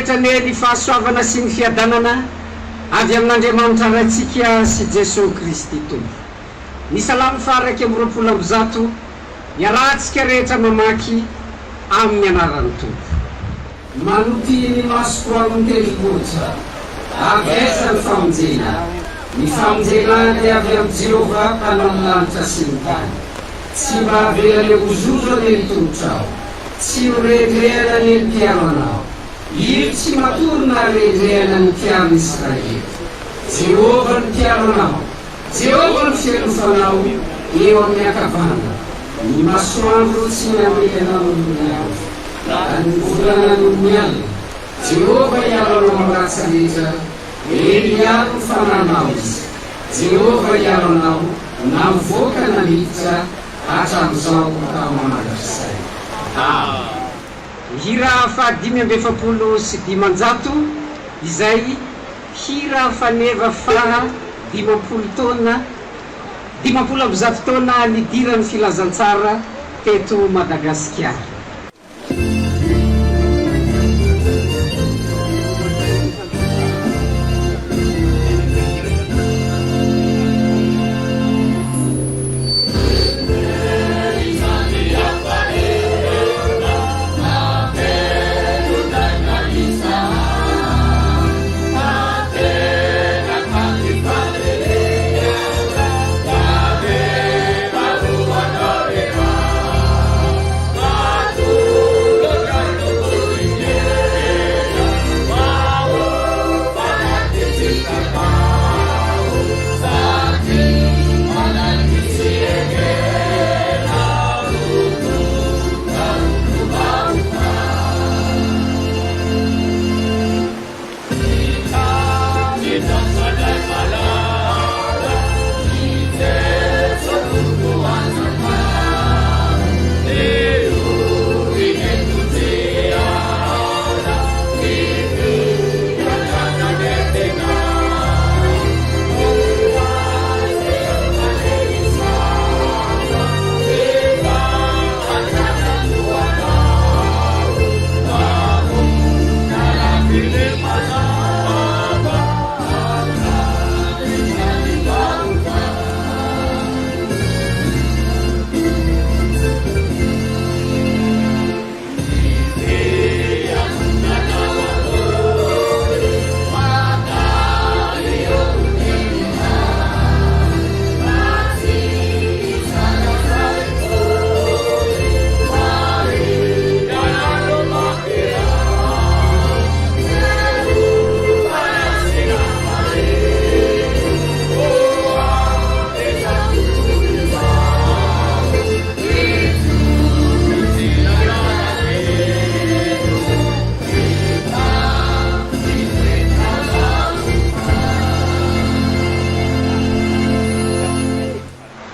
rehetra anie ny fahasoavana sy ny fiadanana avy amin'Andriamanitra Raintsika sy Jesoa Kristy Tompo. Ny Salamo faha-121 iarahantsika rehetra mamaky amin'ny anaran'ny Tompo. Manoty ny masoko amin'ny tendrombohitra, avy aiza ny famonjena? Ny famonjena ahy dia avy amin'i Jehovah, Mpanao ny lanitra sy ny tany. Tsy mba avelany hozozo anie ny tongotrao, tsy ho rendrehana anie ny mpiaro anao. Io tsy matory na rendrehana ny mpiaro ny Israely. Jehovah no mpiaro anao, Jehovah no fialofanao eo amin'ny ankavanana. Ny masoandro tsy mamely anao noho ny andro, na ny volana noho ny alina. Jehovah hiaro anao amin'ny ratsy rehetra, eny, hiaro ny fanahinao Izy. Jehovah hiaro anao na mivoaka na miditra, hatramin'izao ka ho mandrakizay. Amen. Hira faha-545 izay hira faneva faha 50 taona, 150 taona nidiran'ny filazantsara teto Madagasikara.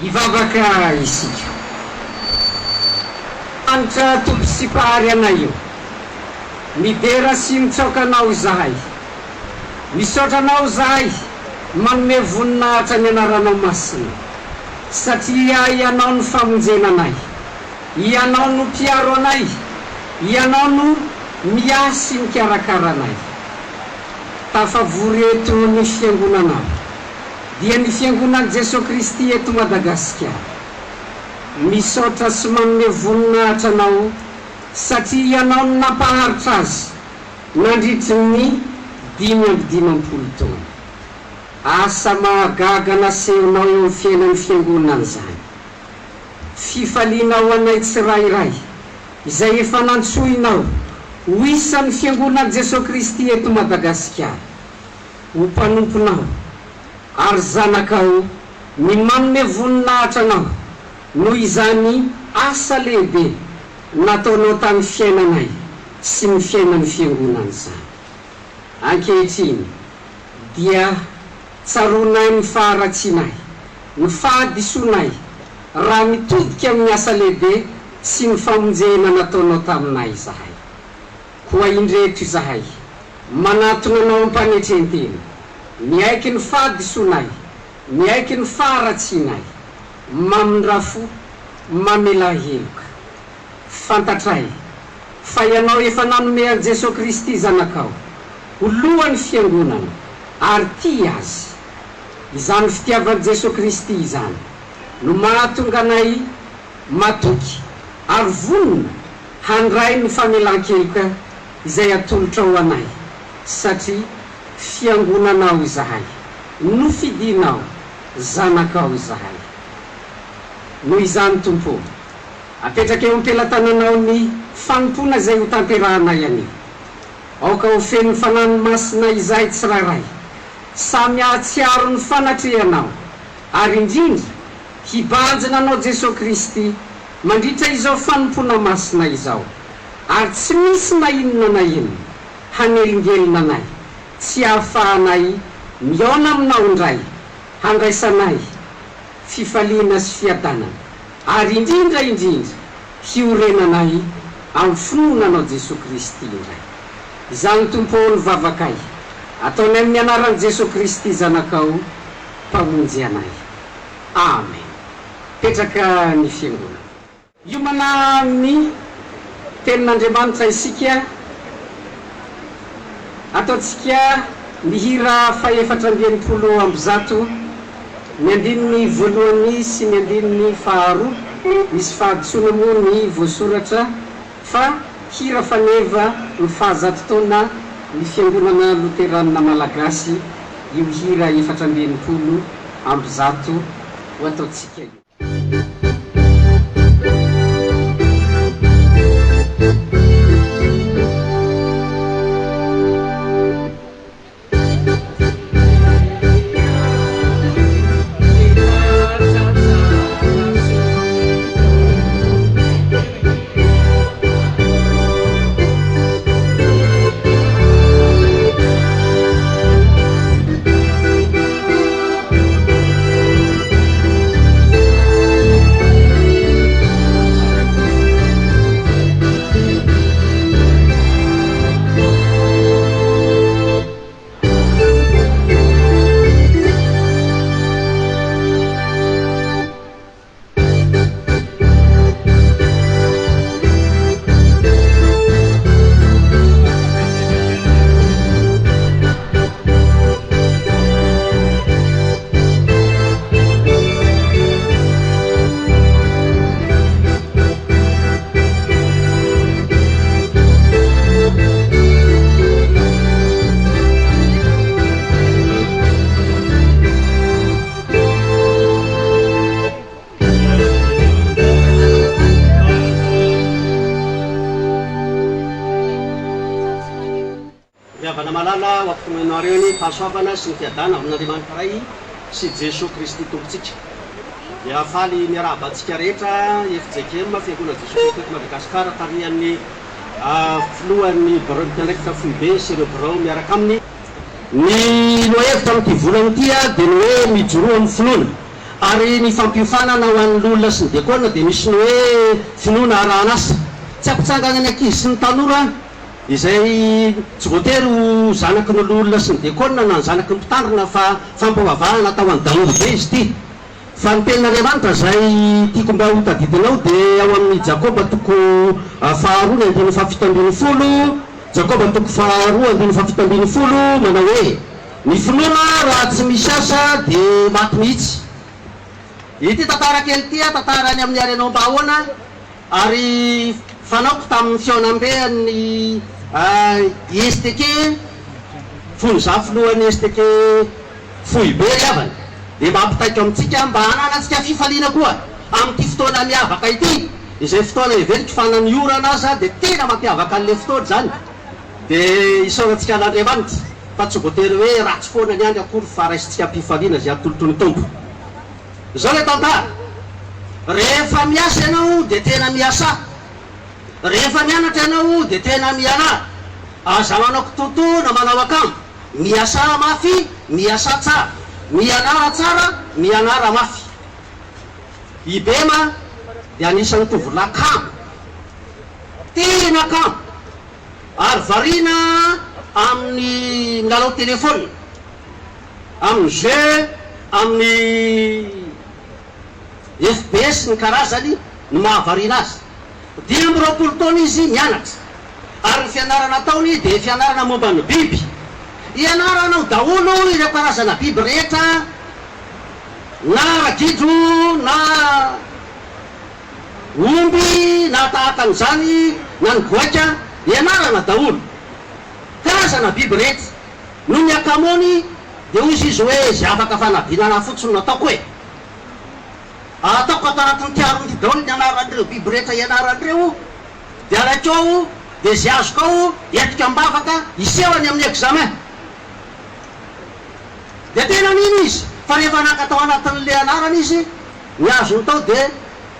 Hivavaka isika. Andriamanitra Tompo sy Mpahary anay ô, midera sy mitsaoka Anao izahay. Misaotra Anao izahay manome voninahitra ny Anaranao Masina, satria Ianao no famonjena anay, Ianao no mpiaro anay, Ianao no miahy sy mikarakara anay. Tafavory eto ny Fiangonanao, dia ny Fiangonan'i Jesoa Kristy eto Madagasikara. Misaotra sy manome voninahitra Anao satria Ianao no nampaharitra azy nandritry ny 55 taona. Asa mahagaga nasehonao eo amin'ny fiainan'ny Fiangonana izany. Fifaliana ho anay tsirairay izay efa nantsoinao ho isan'ny Fiangonan'i Jesoa Kristy eto Madagasikara, ho mpanomponao ary zanakao ny manome voninahitra Anao noho izany asa lehibe nataonao tamin'ny fiainanay sy ny fiainan'ny Fiangonana izany. Ankehitriny dia tsaroanay ny faharatsianay, ny fahadisoanay raha mitodika amin'ny asa lehibe sy ny famonjena nataonao taminay izahay. Koa indreto izahay, manatona Anao am-panetren-tena, miaiky ny fahadisoanay, miaiky ny faharatsianay, mamindrà fo, mamelà heloka. Fantatray. fa Ianao efa nanome an'i Jesoa Kristy Zanakao ho Lohan'ny Fiangonana ary tia Azy. Izany fitiavan'i Jesoa Kristy izany no mahatonga anay matoky ary vonona handray ny famelan-keloka izay atolotrao anay satria Fiangonanao izahay, nofidinao, zanakao izahay. Noho izany Tompo ô, apetraka eo am-pelatananao ny fanompoana izay hotanterahanay anio. Aoka ho feno ny Fanahy Masina izahay tsirairay, samy hahatsiaro ny fanatrehanao, ary indrindra hibanjina Anao Jesoa Kristy mandritra izao fanompoana masina izao, ary tsy misy na inona na inona hanelingelina anay tsy hahafahanay mihaona Aminao indray, handraisanay fifaliana sy fiadanana, ary indrindra indrindra hiorenanay amin'ny finoana Anao Jesoa Kristy indray. Izany Tompo ô ny vavakay, ataonay amin'ny anaran'i Jesoa Kristy Zanakao Mpamonjy anay. Amen. Petraka ny Fiangonana. Hiomana amin'ny Tenin'Andriamanitra isika. Ataontsika ny hira fahefatra amby 160, ny andininy voalohany sy ny andininy faharoa. Misy fahadisoana moa ny voasoratra fa hira faneva ny fahazato taona ny Fiangonana Loteranina Malagasy io hira 164 ho ataontsika io. Ry havana malala, ho ampitomboinareo ny fahasoavana sy ny fiadanana avy amin'Andriamanitra Ray sy Jesoa Kristy Tompontsika. Dia faly miarahaba antsika rehetra fjkm, Fiangonan'i Jesoa Kristy eto Madagasikara, tarihan'ny Filohan'ny Birao Mpiandraikitra Foibe sy ireo birao miaraka aminy. Ny lohahevitra amin'ity volana ity dia ny hoe Mijoroa amin'ny finoana. Ary ny fampiofanana ho an'ny loholona sy ny diakona dia misy ny hoe finoana arahan'asa. Tsy hampitsangana ny ankizy sy ny tanora izay tsy voatery ho zanaky ny loholona sy ny diakona na ny zanaky ny mpitandrina fa fampivavahana atao an'ny daholobe izy ity. Fa ny tenin'Andriamanitra izay tiako mba ho tadidinao dia ao amin'ny Jakoba toko faharoa ny andininy fahafito ambin'ny folo, Jakoba toko faharoa andininy fahafito ambin'ny folo manao hoe, Ny finoana raha tsy misy asa dia maty mihitsy. Ity tantara kely ity tantara any amin'ny Arenao Mba Ahoana ary fanaoko tamin'ny fihaonambe an'ny ISTK fony izaho filohan'ny ISTK foibe ry havana dia mba ampitaiko amintsika mba hananantsika fifaliana koa amin'ity fotoana miavaka ity izay fotoana heveriko fa na ny orana aza dia tena mampiavaka an'ilay fotoana izany Dia isaorantsika an'Andriamanitra fa tsy voatery hoe ratsy foana ny andro akory fa raisintsika am-pifaliana izay atolotry ny Tompo. Izao ilay tantara, Rehefa miasa ianao dia tena miasà. Rehefa mianatra ianao dia tena mianara. Aza manao kitotoa na manao akambo. Miasà mafy, miasà tsara. Mianara tsara, mianara mafy. I Bema dia anisan'ny tovolahy kamo. Tena kamo. Ary variana amin'ny milalao telephone, amin'ny jeux, amin'ny FB sy ny karazany no mahavariana azy. 25 taona izy mianatra. Ary ny fianarana ataony dia fianarana momba ny biby. Ianarana ao daholo ireo karazana biby rehetra na ragidro na omby na tahaka an'izany na ny goaika, ianarana daholo. Karazana biby rehetra. Noho ny hakamoany dia hoy izy hoe izay afaka fanadinana fotsiny no ataoko e! Ataoko ato anatin'ity harona ity daholo ny anaran'ireo biby rehetra ianaran'ireo, dia alaiko ao, dia izay azoko ao entiko am-bavaka hiseho any amin'ny examen. Dia tena nino izy fa rehefa naka tao anatin'ilay anarana izy, ny azony tao dia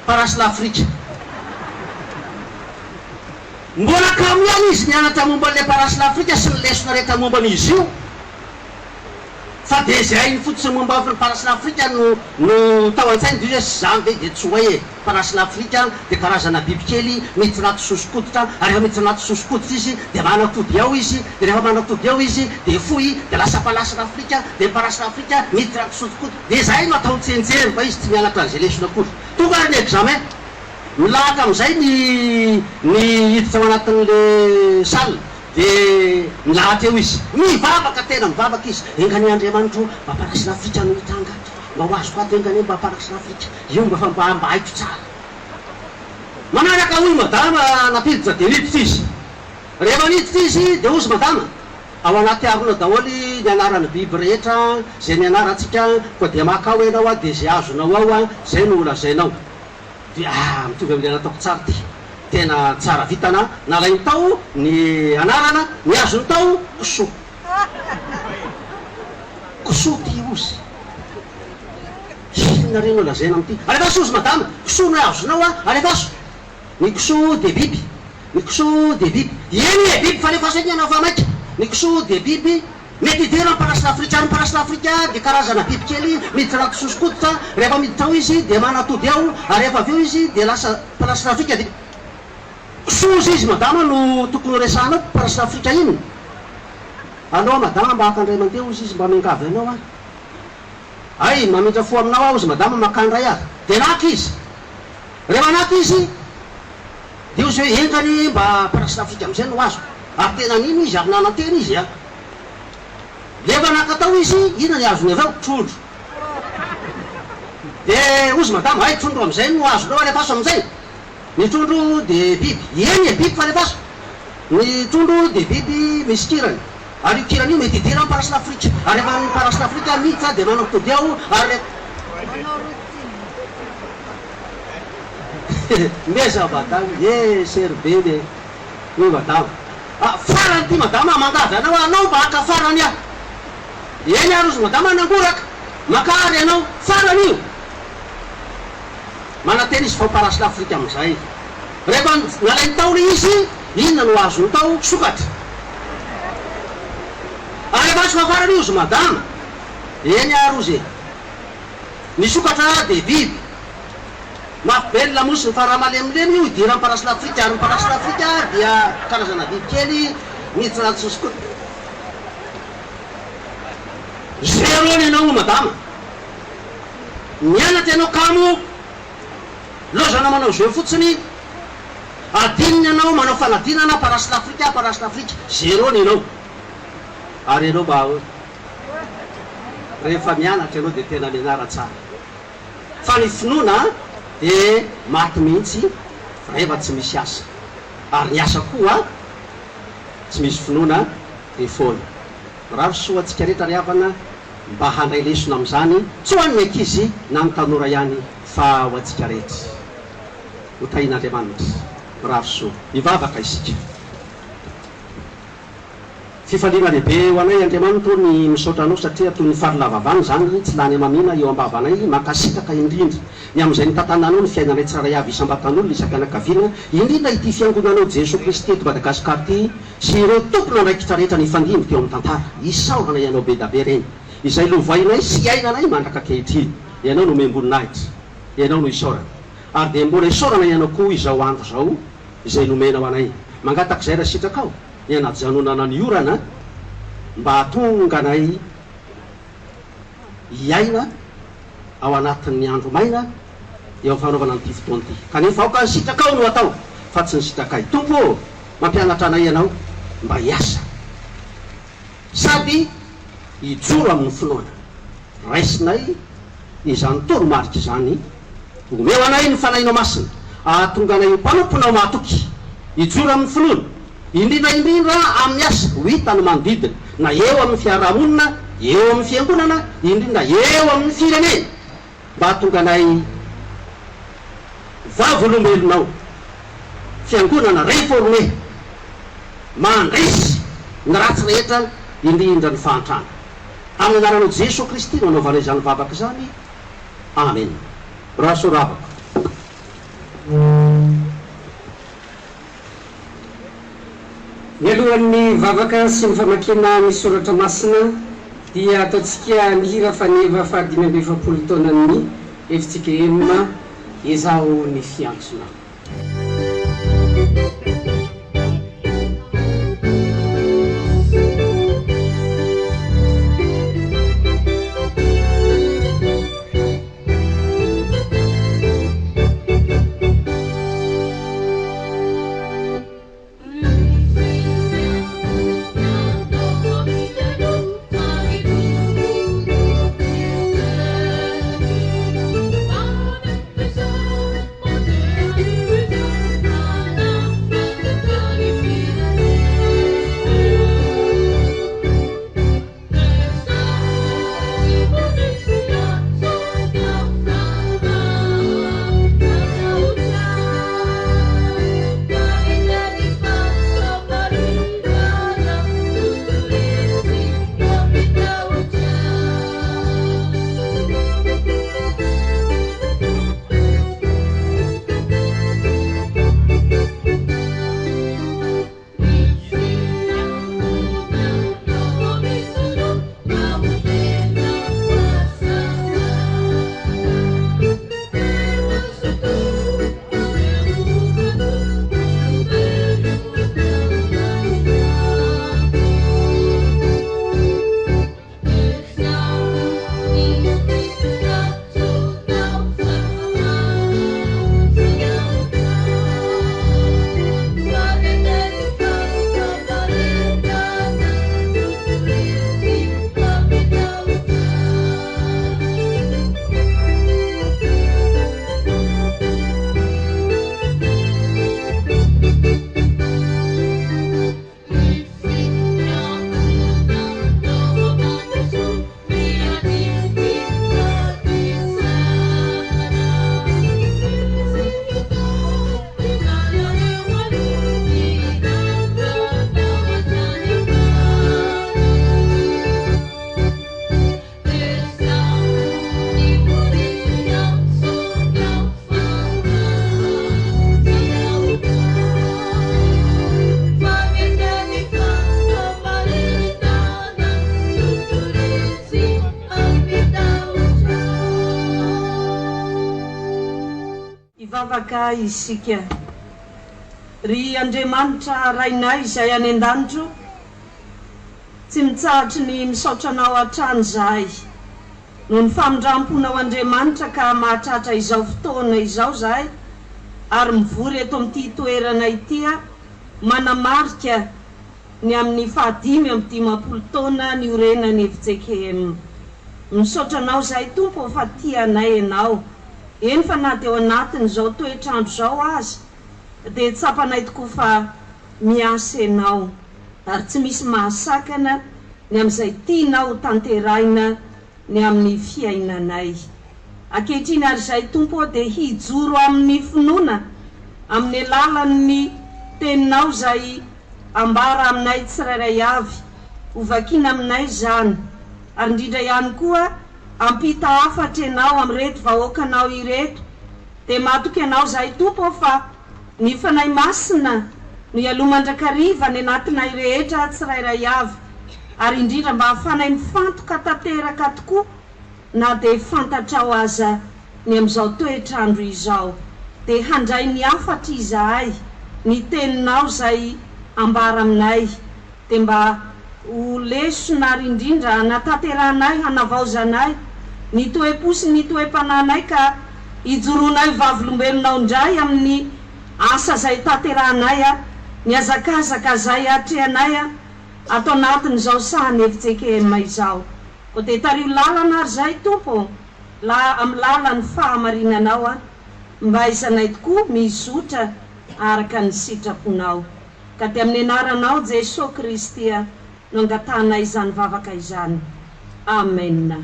parasy l'Afrique. Mbola kamo ihany izy nianatra momba an'ilay parasy l'Afrique sy ny lesona rehetra momba an'izy io. Fa dia izay hainy fotsiny momba ny parasin'Afrika no no tao an-tsainy dia izy hoe zany ve dia tsy ho hay e! Parasin'Afrika dia karazana bibikely miditra anaty soso-koditra ary rehefa miditra anaty soso-koditra izy dia manatody ao izy dia rehefa manatody ao izy dia fohy dia lasa palasin'Afrika dia ny parasin'Afrika miditra anaty soso-koditra dia izay no ataony tsianjery fa izy tsy mianatra an'izay lesona akory. Tonga ary ny examen, milahatra amin'izay ny ny hiditra ao anatin'le salle. Dia milahatra eo izy. Mivavaka, tena mivavaka izy. Enga anie Andriamanitra o, mba parasina Afrika no hitranga ato. Mba ho azoko ato, enga anie mba parasina Afrika. Io mba fa mba mba haiko tsara. Manaraka hoy madama nampiditra dia niditra izy. Rehefa niditra izy dia hozy madama, ao anaty harona daholo ny anaran'ny biby rehetra izay nianarantsika, koa dia maka ao ianao dia izay azonao ao izay no holazainao. Dia ah mitovy amin'ilay nataoko tsara ity. Tena tsara vitana, nalainy tao ny anarana, ny azony tao kisoa. Kisoa ty ozy. Inona re no lazaina amin'ity? Alefaso ozy madama, kisoa no azonao a, alefaso. Ny kisoa dia biby, ny kisoa dia biby. Eny e, biby fa alefaso eto ianao fa maika. Ny kisoa dia biby. Mety hidera ny parasy-l'Afrika ary ny parasy-l'Afrika dia karazana bibikely miditra anaty soso-koditra, rehefa miditra ao izy dia manatody ao ary rehefa avy eo izy dia lasa parasy-l'Afrika dia kisoa izy madama no tokony ho resahana ao, parasy-l'Afrika inona? Aleo madama mba haka indray mandeha hozy izy mba miangavy anao aho. Hay, mamindra fo aminao aho hozy madama makà indray ary. Dia naka izy. Rehefa naka izy dia hozy hoe enga anie mba parasy-l'Afrika amin'izay no azoko. Ary tena nino izy ary nanantena izy an. Rehefa naka tao izy, inona ny azony avy ao? Trondro. Dia hozy madama, hay trondro amin'izay no azonao alefaso amin'izay. Ny trondro dia biby. Eny e, biby fa alefaso. Ny trondro dia biby misy kirany. Ary io kirany io mety hidiran'ny parasin'Afrika. Ary rehefa ny parasin'Afrika miditra dia manao tody ao ary rehefa. Meza madama, eh serbe le. Hoy madama. Ah, farany ity madama, mangavy anao aho, anao mba haka farany aho. Eny ary hozy madama nangoraka, makà ary ianao, farany io. Manantena izy fa ho parasy l'Afrique amin'izay. Rehefa nalainy tao ilay izy, inona no azony tao? Sokatra. Ary efa azo fa farany io hozy madama. Eny ary hozy e. Ny sokatra dia biby. Mafy be ny lamosiny fa raha malemilemy io idiran'ny parasy l'Afrique ary ny parasy l'Afrique dia karazana biby kely miditra anaty soso-koditra. Zéro ny anao madama. Mianatra ianao kamo, lozana manao jeu fotsiny, adinony ianao manao fanadinana parasy l'Afrique parasy l'Afrique, zéro ny anao. Ary ianao mba ahoana? Rehefa mianatra ianao dia tena mianara tsara. Fa ny finoana dia maty mihitsy reheva tsy misy asa. Ary ny asa koa tsy misy finoana dia foana. Mirary soa antsika rehetra ry havana mba handray lesona amin'izany, tsy ho an'ny ankizy na ny tanora ihany fa ho antsika rehetra. Ho tahian'Andriamanitra. Mirary soa. Hivavaka isika. Fifaliana lehibe ho anay Andriamanitra o ny misaotra Anao satria toy ny fary lavavany izany tsy lany hamamiana eo am-bavanay, mankasitraka indrindra ny amin'izay nitantananao ny fiainanay tsirairay avy isam-batan'olona isam-pianakaviana indrindra ity Fiangonanao Jesoa Kristy eto Madagascar ity sy ireo tompon'andraikitra rehetra nifandimby teo amin'ny tantara. Isaorana Ianao bedabe reny izay lovainay sy iainanay mandrak'ankehitriny. Ianao no omem-boninahitra, Ianao no isaorana ary dia mbola isaorana Ianao koa izao andro izao izay nomenao anay. Mangataka izay raha sitrakao. ny hanajanonana ny orana mba hahatonga anay hiaina ao anatin'ny andro maina eo amin'ny fanaovana an'ity fotoana ity. Kanefa aoka ny sitrakao no hatao fa tsy ny sitrakay. Tompo ô! Mampianatra anay Ianao mba hiasa sady hijoro amin'ny finoana. Raisinay izany toromarika izany. Omeo anay ny Fanahinao Masina hahatonga anay ho mpanomponao mahatoky, hijoro amin'ny finoana, indrindra indrindra amin'ny asa ho hitan'ny manodidina, na eo amin'ny fiarahamonina, eo amin'ny fiangonana, indrindra eo amin'ny firenena. Mba hahatonga anay ho vavolombelonao, Fiangonana Réformée, mandresy ny ratsy rehetra, indrindra ny fahantrana. Amin'ny anaranao Jesoa Kristy no anaovanay izany vavaka izany. Amen. Rasoravako. Mialohan'ny vavaka sy ny famakiana ny soratra masina dia ataontsika ny hira faneva faha 45 taonan'ny fjkm Ezaho ny fiantsona. Hivavaka isika. Ry Andriamanitra Rainay izay any an-danitra o, tsy mitsahatry ny misaotra Anao hatrany izahay noho ny famindram-ponao Andriamanitra ka mahatratra izao fotoana izao izahay ary mivory eto amin'ity toerana ity manamarika ny amin'ny faha 55 taona niorenan'ny fjkm. Misaotra Anao izahay Tompo ô fa tia anay Ianao. Eny fa na dia ao anatin'izao toetr'andro izao aza dia tsapanay tokoa fa miasa Ianao ary tsy misy mahasakana ny amin'izay tianao ho tanterahina ny amin'ny fiainanay. Ankehitriny ary izahay Tompo ô dia hijoro amin'ny finoana amin'ny alalan'ny Teninao izay ambara aminay tsirairay avy, ho vakiana aminay izany ary indrindra ihany koa hampita hafatra Ianao amin'ireto vahoakanao ireto dia matoky Anao izahay Tompo ô fa ny Fanahy Masina no hialoha mandrakariva any anatinay rehetra tsirairay avy ary indrindra mba hahafanay mifantoka tanteraka tokoa na dia fantatrao aza ny amin'izao toetr'andro izao dia handray ny hafatra izahay, ny teninao izay ambara aminay dia mba ho lesona ary indrindra hanatanterahanay, hanavaozanay ny toe-po sy ny toe-panahinay ka hijoroanay ho vavolombelonao indray amin'ny asa izay tanterahanay. Ny hazakazaka izay atrehanay ato anatin'izao sahan'ny fjkm izao. Koa dia tariho lalana ary izahay Tompo ô, la amin'ny lalan'ny fahamarinanao mba aizanay tokoa mizotra araka ny sitraponao. Ka dia amin'ny anaranao Jesoa Kristy no angatahanay izany vavaka izany. Amena.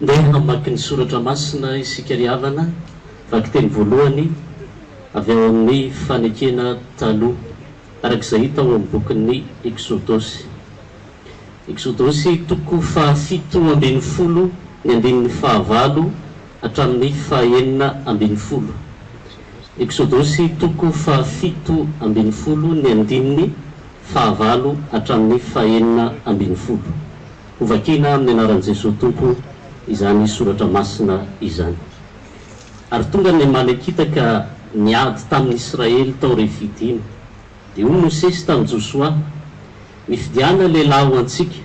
Ndeha hamaky ny soratra masina isika ry havana, vakiteny voalohany avy ao amin'ny Fanekena Taloha, araka izay hita ao amin'ny bokin'ny Eksodosy. Eksodosy toko fahafito ambinifolo ny andininy fahavalo hatramin'ny fahenina ambinifolo. Eksodosy toko fahafito ambinifolo ny andininy fahavalo hatramin'ny fahenina ambinifolo. Hovakina amin'ny anaran'i Jesoa Tompo izany soratra masina izany. Ary tonga ny Amalekita ka niady tamin'ny Israely tao Refidima. Dia hoy Mosesy tamin'i Josoa, Mifidiana lehilahy ho antsika,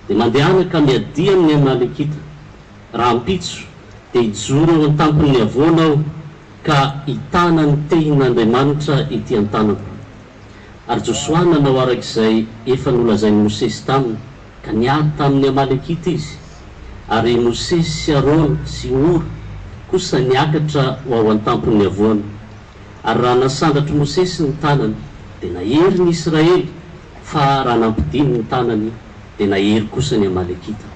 dia mandehana ka miadia amin'ny Amalekita. Rahampitso dia hijoro eo an-tampon'ny havoana aho ka hitana ny tehin'Andriamanitra ety an-tanako. Ary Josoa nanao araka izay efa nolazain'i Mosesy taminy, ka niady tamin'ny Amalekita izy. Ary i Mosesy sy Arona sy Hora kosa niakatra ho ao an-tampon'ny havoana. Ary raha nasandratr'i Mosesy ny tanany, dia nahery ny Israely, fa raha nampidiny ny tanany, dia nahery kosa ny Amalekita.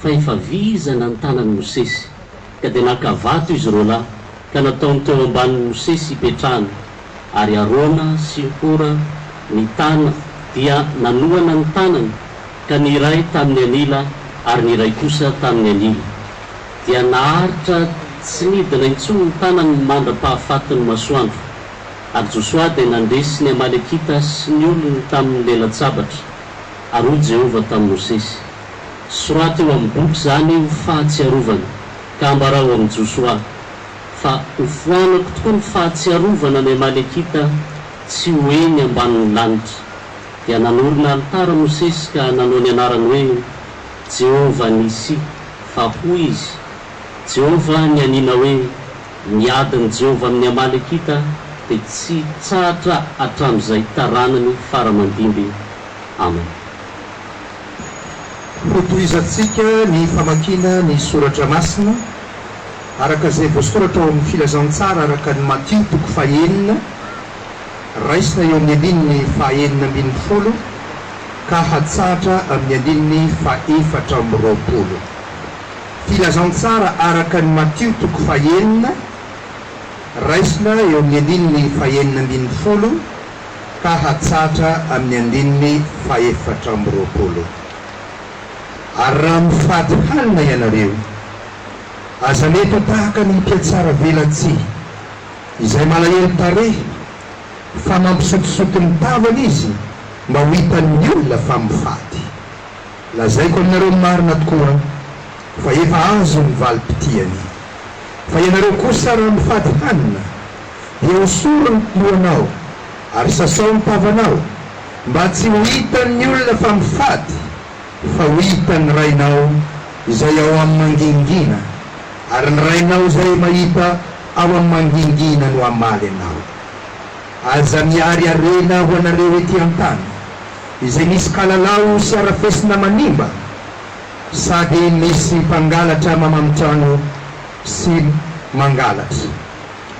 Fa efa vizana ny tanan'i Mosesy, ka dia naka vato izy roalahy, ka nataony teo ambanin'i Mosesy hipetrahany, ary Arona sy Hora nitana dia nanohana ny tanany, ka ny iray tamin'ny anila ary ny iray kosa tamin'ny anila. Dia naharitra tsy nidina intsony ny tanany mandra-pahafatin'ny masoandro. Ary Josoa dia nandresy ny Amalekita sy ny olony tamin'ny lelan-tsabatra. Ary hoy Jehovah tamin'i Mosesy, Soraty eo amin'ny boky izany ho fahatsiarovana, ka ambarao amin'i Josoa, fa hofoanako tokoa ny fahatsiarovana ny Amalekita tsy ho eny ambanin'ny lanitra. Dia nanorina alitara Mosesy ka nanao ny anarany hoe Jehovah-Nissi, fa hoy izy, Jehovah nianiana hoe, Ny adin'i Jehovah amin'ny Amalekita dia tsy hitsahatra hatramin'izay taranany fara aman-dimby. Amen. Hotohizantsika ny famakiana ny soratra masina araka izay voasoratra ao amin'ny Filazantsara araka an'i Matio toko fahenina, raisina eo amin'ny andininy fahaenina ambinifolo ka hatsahatra amin'ny andininy fahefatra amby roapolo. Filazantsara araka an'i Matio toko fahenina, raisina eo amin'ny andininy fahenina ambinifolo ka hatsahatra amin'ny andininy fahefatra amby roapolo. Ary raha mifady hanina ianareo, aza mety ho tahaka ny mpiatsara velatsihy, izay malahelo tarehy, fa mampisotisoty ny tavany izy mba ho hitan'ny olona fa mifady. Lazaiko aminareo marina tokoa fa efa azony ny valim-pitiany. Fa ianareo kosa raha mifady hanina, dia hosory ny lohanao ary sasao ny tavanao, mba tsy ho hitan'ny olona fa mifady, fa ho hitan'ny Rainao izay ao amin'ny mangingina, ary ny Rainao izay mahita ao amin'ny mangingina no hamaly anao. Aza mihary harena ho anareo ety an-tany, izay misy kalalao sy harafesina manimba, sady misy mpangalatra mamamitrano sy mangalatra.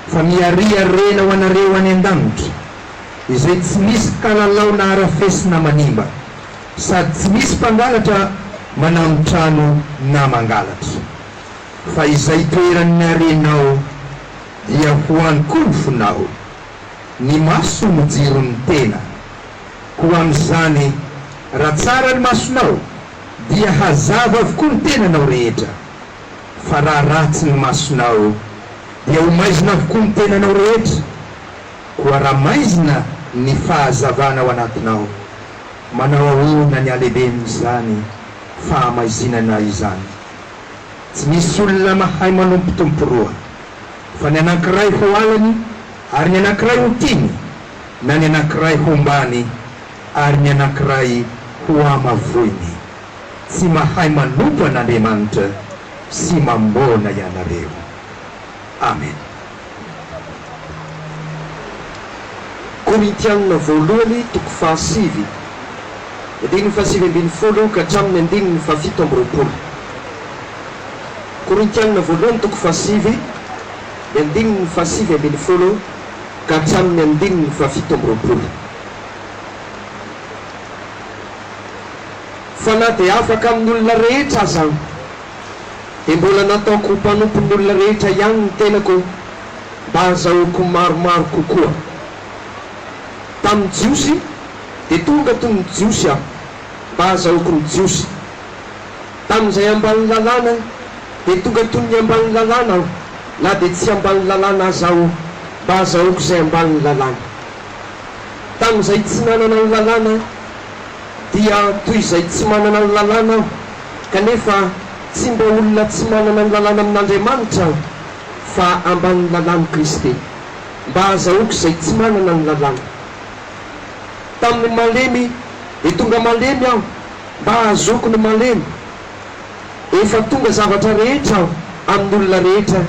Fa miharia harena ho anareo any an-danitra, izay tsy misy kalalao na harafesina manimba, sady tsy misy mpangalatra manamitrano na mangalatra. Fa izay itoeran'ny harenao dia ho any koa ny fonao. Ny maso no jiron'ny tena. Koa amin'izany, raha tsara ny masonao, dia hazava avokoa ny tenanao rehetra, fa raha ratsy ny masonao, dia ho maizina avokoa ny tenanao rehetra. Koa raha maizina ny fahazavana ao anatinao, manao ahoana ny halehiben'izany fahamaizinana izany? Tsy misy olona mahay manompo tompo roa, fa ny anankiray ho halany ary ny anankiray ho tiany, na ny anankiray hombany ary ny anankiray hohamavoiny. Tsy mahay manompo an'Andriamanitra sy mamôna ianareo. Amen. Korintianina voalohany toko fahasivy, andininy fahasivy ambinifolo ka hatramin'ny andininy fahafito amby roapolo. Korintianina voalohany toko fahasivy, ny andininy fahasivy ambinifolo ka hatramin'ny andininy fahafito amby roapolo. Fa na dia afaka amin'ny olona rehetra aza aho, dia mbola nataoko ho mpanompon'ny olona rehetra ihany ny tenako mba hahazahoako maromaro kokoa. Tamin'ny Jiosy, dia tonga toy ny Jiosy aho, mba hahazahoako ny Jiosy. Tamin'izay ambanin'ny lalàna, dia tonga toy ny ambanin'ny lalàna aho, na dia tsy ambanin'ny lalàna aza aho, mba hahazahoako izay ambanin'ny lalàna. Tamin'izay tsy nanana ny lalàna, dia toy izay tsy manana ny lalàna aho, kanefa tsy mba olona tsy manana ny lalàna amin'Andriamanitra aho, fa ambanin'ny lalàn'i Kristy, mba hahazahoako izay tsy manana ny lalàna. Tamin'ny malemy, dia tonga malemy aho, mba hahazoako ny malemy. Efa tonga zavatra rehetra aho amin'ny olona rehetra,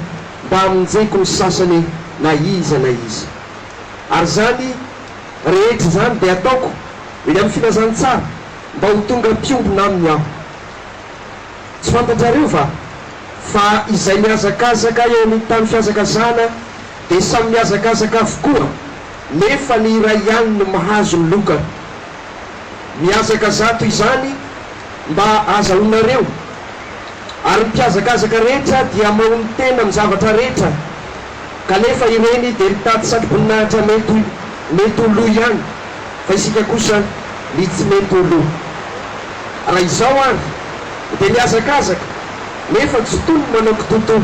mba hamonjeko ny sasany na iza na iza. Ary izany rehetra izany dia ataoko eny amin'ny filazantsara, mba ho tonga mpiombona aminy aho. Tsy fantatrareo va fa izay mihazakazaka eo amin'ny tany fihazakazahana dia samy mihazakazaka avokoa, nefa ny iray ihany no mahazo ny loka? Mihazakazaha toy izany mba hahazahoanareo. Ary ny mpihazakazaka rehetra dia mahonon-tena amin'ny zavatra rehetra, kanefa ireny dia mitady satroboninahitra mety mety ho lo ihany, fa isika kosa ny tsy mety ho lo. Raha izao ary, dia mihazakazaka, nefa tsy toy ny manao kitoatoa.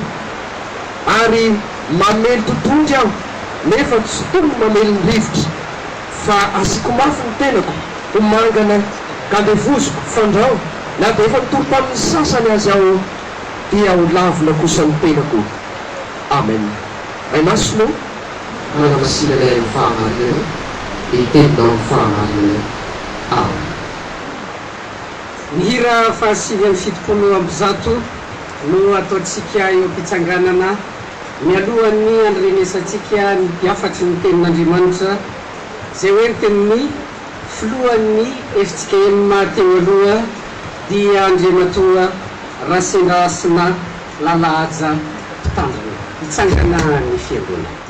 Ary mamely totohondry aho, nefa tsy toy ny mamely ny rivotra. Fa asiako mafy ny tenako ho mangana ka andevoziko, fandrao na dia efa nitory tamin'ny sasany aza aho, dia ho lavina kosa ny tenako. Amen. Ray Masina ô, Manamasina anay amin'ny fahamarinana ny teninao amin'ny fahamarinana. Amen. Ny hira faha-179 no ataontsika eo am-pitsanganana mialohan'ny handrenesantsika ny hafatry ny Tenin'Andriamanitra izay hoentin'ny Filohan'ny fjkm teo aloha dia Andriamatoa Rasendrahasina Lalahaja Mpitandrina. Hitsangana ny Fiangonana.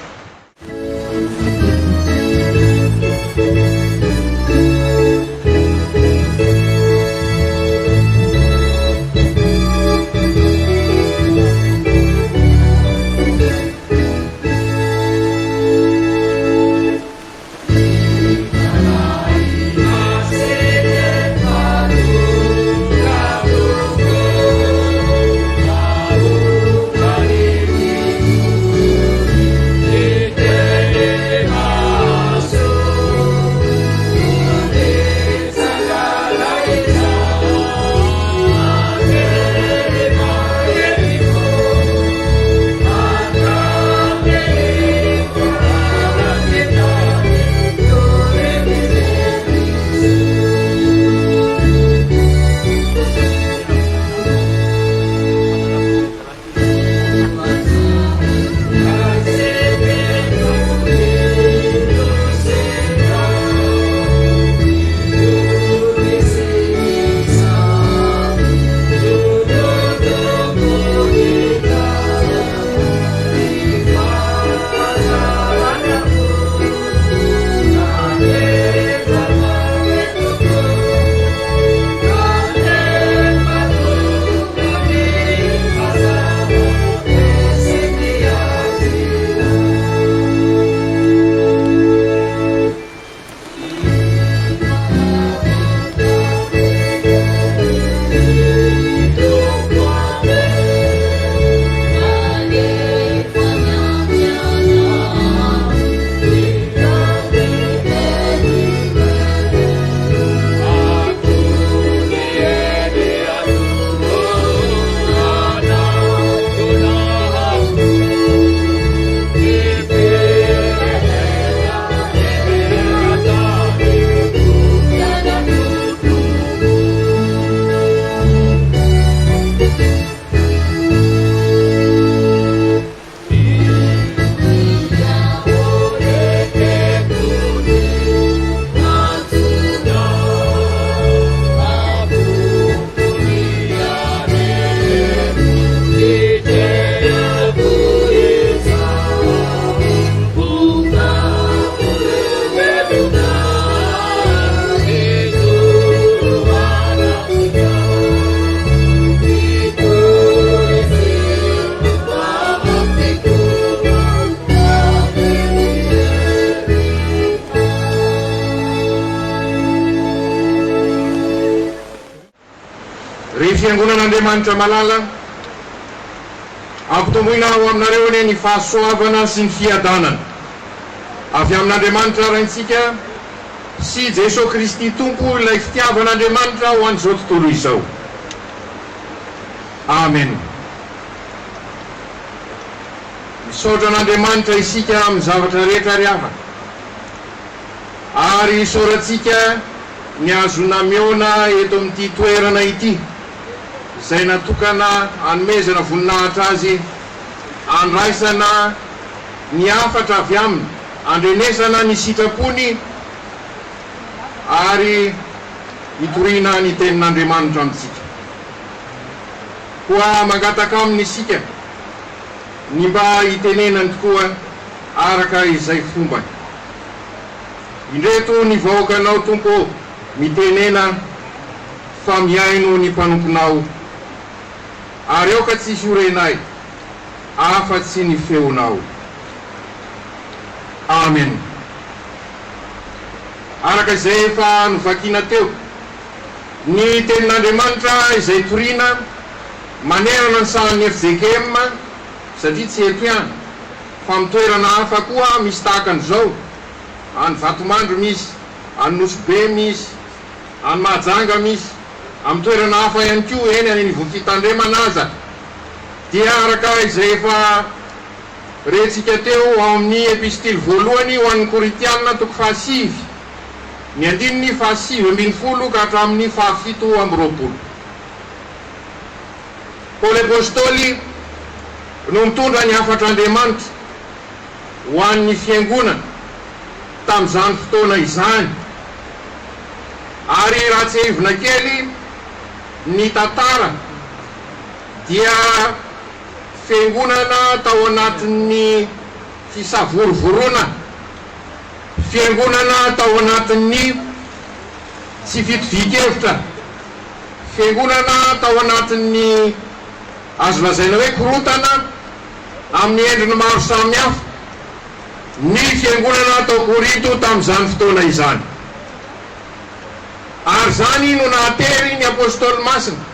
Ry Fiangonan'Andriamanitra malala, ampitomboina ho aminareo anie ny fahasoavana sy ny fiadanana avy amin'Andriamanitra Raintsika sy Jesoa Kristy Tompo ilay fitiavan'Andriamanitra ho an'izao tontolo izao. Amen. Misaotra an'Andriamanitra isika amin'ny zavatra rehetra ry havana. Ary isaorantsika ny ahazoana mihaona eto amin'ity toerana ity, izay natokana hanomezana voninahitra Azy, handraisana ny hafatra avy Aminy, handrenesana ny sitrapony ary hitoriana ny Tenin'Andriamanitra amintsika. Koa mangataka Aminy isika ny mba hitenenany tokoa araka izay fombany. Indreto ny vahoakanao, Tompo ô, mitenena fa mihaino ny mpanomponao, ary aoka tsy hisy ho renay afa-tsy ny feonao. Amen. Araka izay efa novakiana teo, ny Tenin'Andriamanitra izay toriana manerana ny sahan'ny fjkm, satria tsy eto ihany, fa amin'ny toerana hafa koa misy tahaka an'izao, any Vatomandry misy, any Nosy Be misy, any Mahajanga misy, amin'ny toerana hafa ihany koa, eny any anivon'ny fitandremana aza, dia araka izay efa rentsika teo ao amin'ny Epistily voalohany ho an'ny Korintiana toko fahasivy, ny andininy fahasivy ambinifolo ka hatramin'ny fahafito amby roapolo. Paoly Apostoly no mitondra ny hafatr'Andriamanitra ho an'ny Fiangonana tamin'izany fotoana izany. Ary raha tsiahivina kely ny tantara dia Fiangonana tao anatin'ny fisavorovoroana, Fiangonana tao anatin'ny tsy fitovian-kevitra, Fiangonana tao anatin'ny azo lazaina hoe korontana amin'ny endriny maro samihafa ny fiangonana tao Korinto tamin'izany fotoana izany. Ary izany no nahatery ny Apostoly Masina,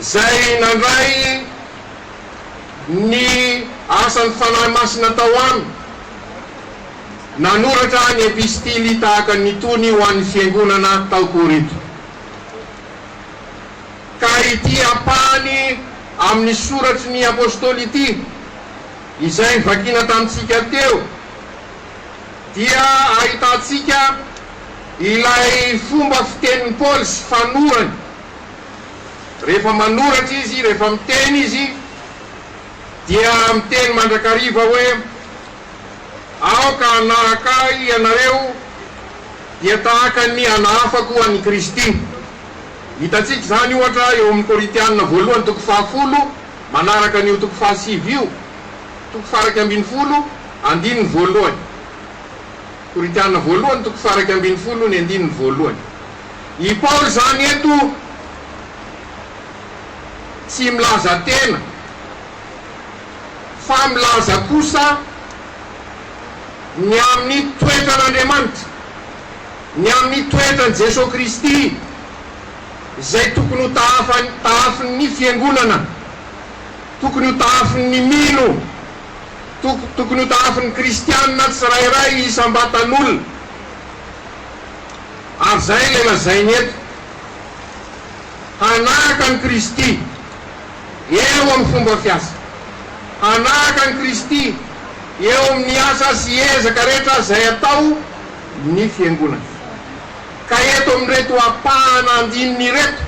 izay nandray ny asan'ny Fanahy Masina tao aminy, nanoratra ny epistily tahaka ny tony ho an'ny fiangonana tao Korinto. Ka ity ampahany amin'ny soratry ny Apostoly ity, izay novakiana tamintsika teo, dia ahitantsika ilay fomba fitenin'i Paoly sy fanorany. Rehefa manoratra izy, rehefa miteny izy, dia miteny mandrakariva hoe, Aoka hanahaka ahy ianareo, dia tahaka ny hanahafako an'i Kristy. Hitantsika izany, ohatra, eo amin'ny Korintiana voalohany toko fahafolo, manaraka an'io toko fahasivy io, toko faha-iraika ambinifolo, andininy voalohany. Korintiana voalohany toko faha-iraika ambinifolo, ny andininy voalohany. I Paoly izany eto tsy milaza tena, fa milaza kosa ny amin'ny toetran'Andriamanitra, ny amin'ny toetran'i Jesoa Kristy izay tokony ho tahafany, tahafin'ny Fiangonana, tokony ho tahafin'ny mino, tok, tokony ho tahafin'ny kristiana tsirairay isam-batan'olona. Ary izay ilay lazainy eto, hanahaka an'i Kristy. Eo amin'ny fomba fiasa. Hanahaka an'i Kristy eo amin'ny asa sy ezaka rehetra izay atao ny Fiangonana. Ka eto amin'ireto ampahana andininy ireto,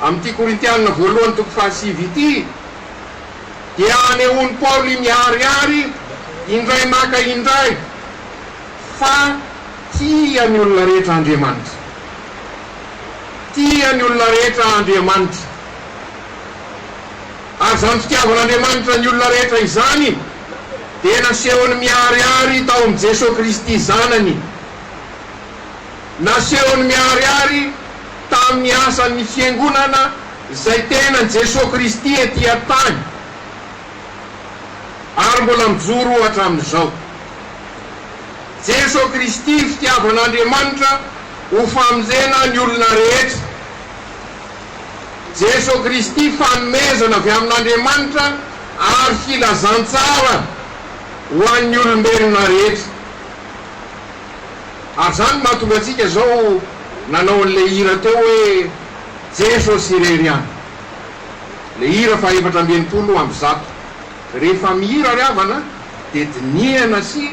amin'ity Korintiana voalohany toko fahasivy ity, dia anehoan'i Paoly miharihary indray maka indray fa tia ny olona rehetra Andriamanitra. Tia ny olona rehetra Andriamanitra. Ary izany fitiavan'Andriamanitra ny olona rehetra izany dia nasehony miharihary tao amin'i Jesoa Kristy Zanany. Nasehony miharihary tamin'ny asan'ny Fiangonana izay tenan'i Jesoa Kristy ety an-tany ary mbola mijoro hatramin'izao. Jesoa Kristy fitiavan'Andriamanitra ho famonjena ny olona rehetra. Jeso Kristy fanomezana avy amin'Andriamanitra ary filazantsara ho an'ny olombelona rehetra. Ary izany no mahatonga antsika izao nanao an'ilay hira teo hoe Jesosy irery ihany. Ilay hira faha 164. Rehefa mihira ry havana dia dinihana sy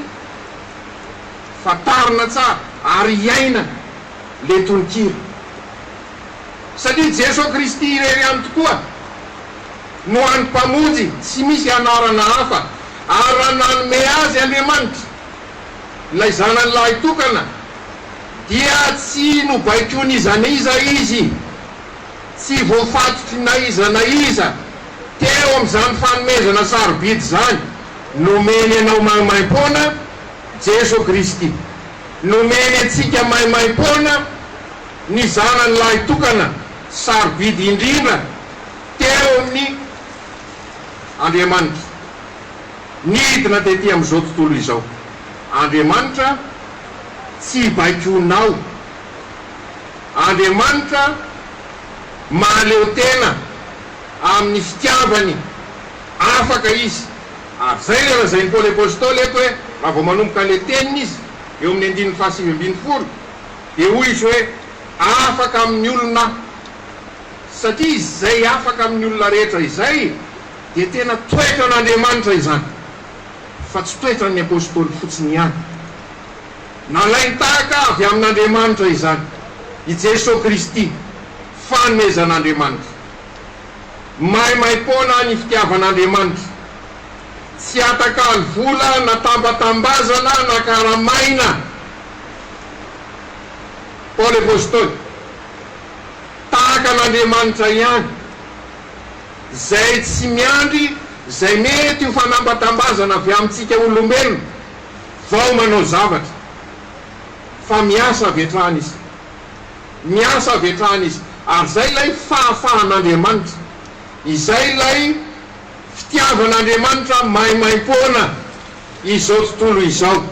fantarina tsara ary iainana ilay tononkira. Satria Jeso Kristy irery ihany tokoa no hany Mpamonjy, tsy misy anarana hafa. Ary raha nanome Azy Andriamanitra, ilay Zanany lahitokana, dia tsy nobaikoin'iza n'iza Izy, tsy voafatotry na iza na iza teo amin'izany fanomezana sarobidy izany, nomeny anao maimaimpoana Jeso Kristy. Nomeny antsika maimaimpoana ny Zanany lahitokana sarobidy indrindra teo amin'ny Andriamanitra. Nidina tety amin'izao tontolo izao. Andriamanitra tsy baikoinao. Andriamanitra mahaleo tena amin'ny fitiavany. Afaka Izy. Ary izay ilay lazain'i Paoly Apostoly eto hoe, raha vao manomboka an'ilay teniny izy, eo amin'ny andininy fahasivy ambin'ny folo, dia hoy izy hoe, Afaka amin'ny olona aho. Satria izay afaka amin'ny olona rehetra izay dia tena toetran'Andriamanitra izany, fa tsy toetran'ny Apostoly fotsiny ihany. Nalain-tahaka avy amin'Andriamanitra izany, i Jesoa Kristy, fanomezan'Andriamanitra. Maimaim-poana ny fitiavan'Andriamanitra. Tsy atakalo vola na tambatambazana na karamaina. Paoly Apostoly, tahaka an'Andriamanitra ihany, izay tsy miandry izay mety ho fanambatambazana avy amintsika olombelona vao manao zavatra, fa miasa avy hatrany Izy. Miasa avy hatrany Izy. Ary izay ilay fahafahan'Andriamanitra. Izay ilay fitiavan'Andriamanitra maimaimpoana izao tontolo izao.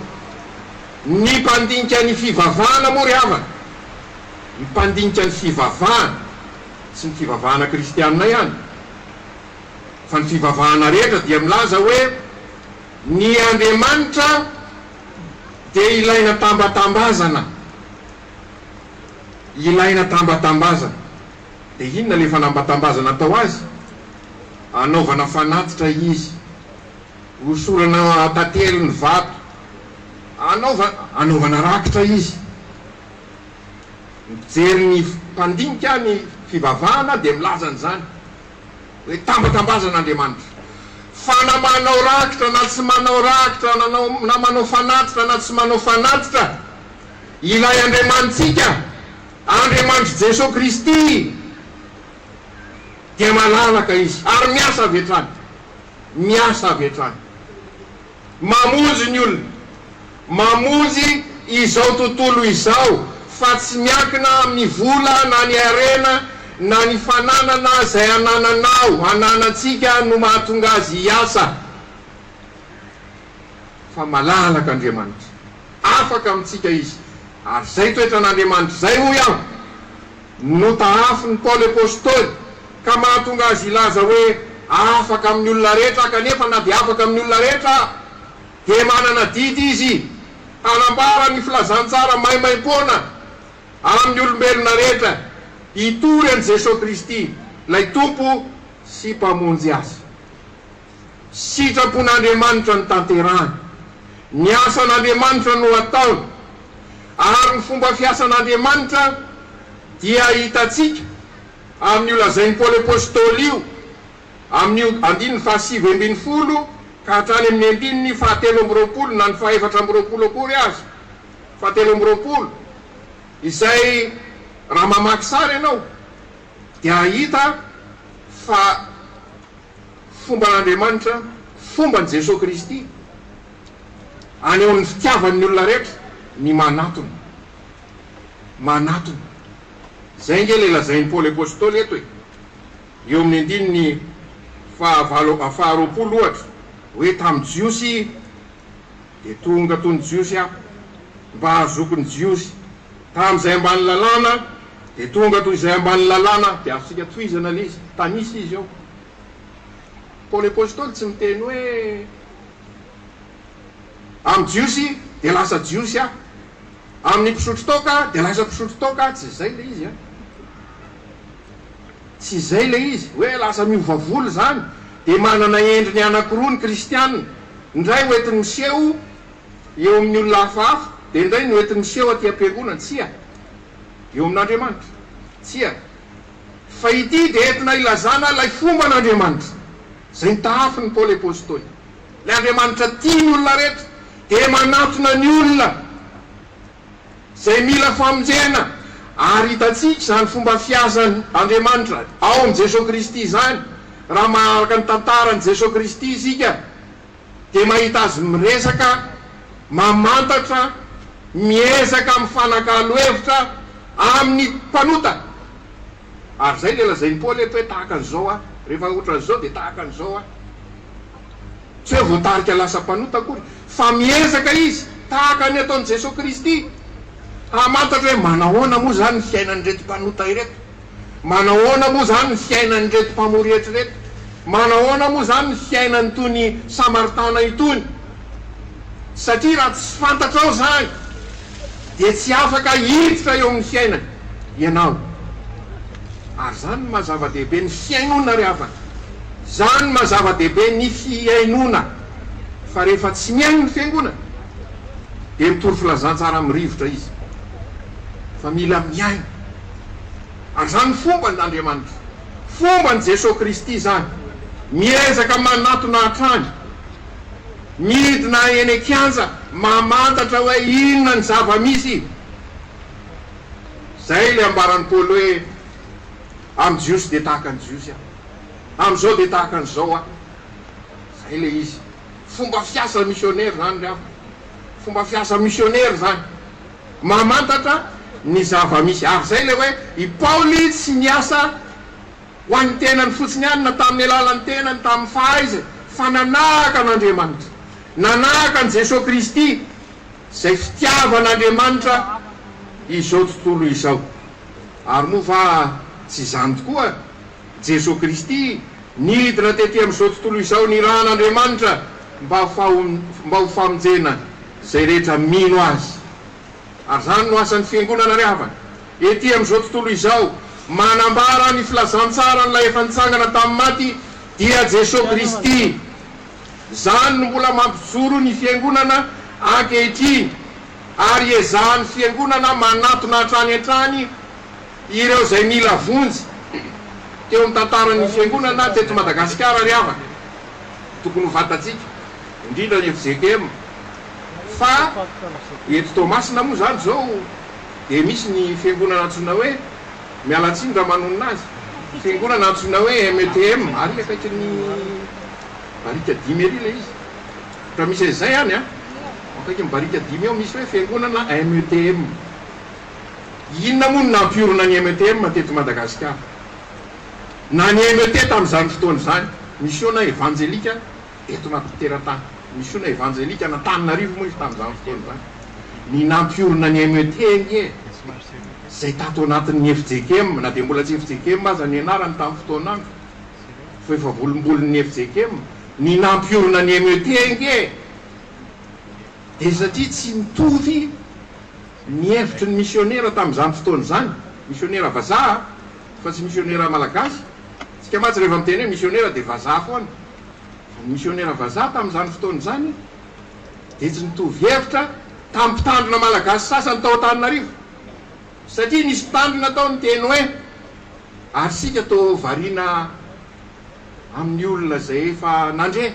Ny mpandinika ny fivavahana moa ry havana, ny mpandinika ny fivavahana, tsy ny fivavahana kristianina ihany, fa ny fivavahana rehetra dia milaza hoe ny Andriamanitra dia ilaina tambatambazana, ilaina tambatambazana. Dia inona ilay fanambatambazana atao azy? Anaovana fanatitra izy. Hosorana tantely ny vato. Anaova, anaovana rakitra izy. Ny mpijery ny mpandinika ny fivavahana dia milaza an'izany hoe tambatambazana Andriamanitra. Fa na manao rakitra na tsy manao rakitra, nanao, na manao fanatitra na tsy manao fanatitra, ilay Andriamanitsika, Andriamanitr'i Jesoa Kristy, dia malalaka Izy ary miasa avy hatrany. Miasa avy hatrany. Mamonjy ny olona. Mamonjy izao tontolo izao fa tsy miankina amin'ny vola na ny harena na ny fananana izay anananao, ananantsika no mahatonga azy hiasa. Fa malalaka Andriamanitra. Afaka amintsika Izy. Ary izay toetran'Andriamanitra izay hoy aho Notahafin'i Paoly Apostoly, ka mahatonga azy hilaza hoe, Afaka amin'ny olona rehetra aho, kanefa na dia afaka amin'ny olona rehetra aho, dia manana adidy izy hanambara ny filazantsara maimaimpoana amin'ny olombelona rehetra, hitory an'i Jesoa Kristy, ilay Tompo sy Mpamonjy azy. Sitrapon'Andriamanitra no tanterahany. Ny asan'Andriamanitra no ataony. Ary ny fomba fiasan'Andriamanitra dia hitantsika amin'io lazain'i Paoly Apostoly io, amin'io andininy fahasivy ambin'ny folo ka hatrany amin'ny andininy fahatelo amby roapolo na ny fahefatra amby roapolo akory aza, fahatelo amby roapolo, izay raha mamaky sary ianao dia hahita fa Fomban'Andriamanitra, fomban'i Jesoa Kristy, anehoany ny fitiavany ny olona rehetra, ny manatona. Manatona. Izay ange ilay lazain'i Paoly Apostoly eto e. Eo amin'ny andininy fahavalo, faharoapolo ohatra, hoe tamin'ny Jiosy dia tonga toy ny Jiosy aho, mba hahazoako ny Jiosy. Tamin'izay ambany lalàna. Dia tonga toy izay ambany lalàna, dia azontsika tohizana ilay izy, tanisa izy eo. Paoly Apostoly tsy miteny hoe amin'ny Jiosy dia lasa Jiosy aho, amin'ny mpisotro toaka dia lasa mpisotro toaka aho, tsy izay ilay izy an. Tsy izay ilay izy, hoe lasa miova volo izany dia manana endriny anankiroa ny kristiana, ny iray hoentiny miseho eo amin'ny olona hafahafa, dia ny iray no hoentiny miseho aty am-piangonana, tsia, eo amin'Andriamanitra, tsia. Fa ity dia entina ilazana ilay fomban'Andriamanitra, izay notahafin'i Paoly Apostoly. Ilay Andriamanitra tia ny olona rehetra, dia manatona ny olona izay mila famonjena, ary hitantsika izany fomba fiasan' Andriamanitra ao amin'i Jesoa Kristy izany, raha maharaka ny tantaran'i Jesoa Kristy isika, dia mahita Azy miresaka, mamantatra, miezaka mifanakalo hevitra amin'ny mpanota. Ary izay ilay lazain'i Paoly eto hoe tahaka an'izao aho, rehefa ohatran'izao dia tahaka an'izao aho. Tsy hoe voatarika lasa mpanota akory, fa miezaka izy, tahaka ny ataon'i Jesoa Kristy, hamantatra hoe manahoana moa izany ny fiainan'ireto mpanota ireto. Manahoana moa izany ny fiainan'ireto mpamory hetra ireto? Manahoana moa izany ny fiainan'itony Samaritana itony? Satria raha tsy fantatrao izany dia tsy afaka hiditra eo amin'ny fiainany ianao. Ary izany no maha zava-dehibe ny fihainoana ry havana. Izany no maha zava-dehibe ny fihainoana. Fa rehefa tsy mihaino ny fiangonana dia mitory filazantsara amin'ny rivotra izy. Fa mila mihaino. Ary izany no fomban' Andriamanitra. Fomban'i Jesoa Kristy izany. Miezaka manatona hatrany. Midina eny an-kianja mamantatra hoe inona ny zava-misy. Izay ilay ambaran'i Paoly hoe, Amin'ny Jiosy dia tahaka ny Jiosy aho. Amin'izao dia tahaka an'izao aho. Izay ilay izy. Fomba fiasa misionera izany ry havana. Fomba fiasa misionera izany. Mamantatra ny zava-misy. Ary izay ilay hoe i Paoly tsy niasa ho an'ny tenany fotsiny ihany na tamin'ny alalan'ny tenany, tamin'ny fahaizany, fa nanahaka an'Andriamanitra. Nanahaka an'i Jesoa Kristy, izay fitiavan'Andriamanitra izao tontolo izao. Ary moa va tsy izany tokoa? Jesoa Kristy nidina tety amin'izao tontolo izao nirahan'Andriamanitra mba mba ho famonjena izay rehetra mino Azy. Ary izany no asan'ny Fiangonana ry havana, ety amin'izao tontolo izao, manambara ny filazantsaran'ilay efa nitsangana tamin'ny maty, dia Jesoa Kristy. Izany no mbola mampijoro ny Fiangonana ankehitriny, ary ezahan'ny Fiangonana manatona hatrany hatrany ireo izay mila vonjy teo amin'ny tantaran'ny Fiangonana teto Madagasikara ry havana. Tokony ho fantatsika, indrindra ny fjkm, fa eto Toamasina moa izany izao dia misy ny fiangonana antsoina hoe, miala tsiny raha manonona azy, fiangonana antsoina hoe METM, ary akaikin'ny barika dimy ery ilay izy. Raha misy an'izay any an, akaikin'ny barika dimy eo misy hoe fiangonana METM. Inona moa no nampiorina ny METM teto Madagasikara? Na ny MET tamin'izany fotoana izany, Misiona Evanjelika eto teratany, Misiona Evanjelika an'Antananarivo moa izy tamin'izany fotoana izany. Ny nampiorina ny MET ange, izay tato anatin'ny fjkm, na dia mbola tsy fjkm aza ny anarany tamin'ny fotoan'andro, fa efa volombolin'ny fjkm, ny nampiorina ny MET ange, dia satria tsy mitovy ny hevitry ny misionera tamin'izany fotoana izany, misionera vazaha fa tsy misionera malagasy, tsika mantsy rehefa miteny hoe misionera dia vazaha foana, fa ny misionera vazaha tamin'izany fotoana izany dia tsy nitovy hevitra tamin'ny mpitandrina malagasy sasany tao Antananarivo, satria nisy mpitandrina tao niteny hoe ary isika toa variana amin'ny olona izay efa nandre.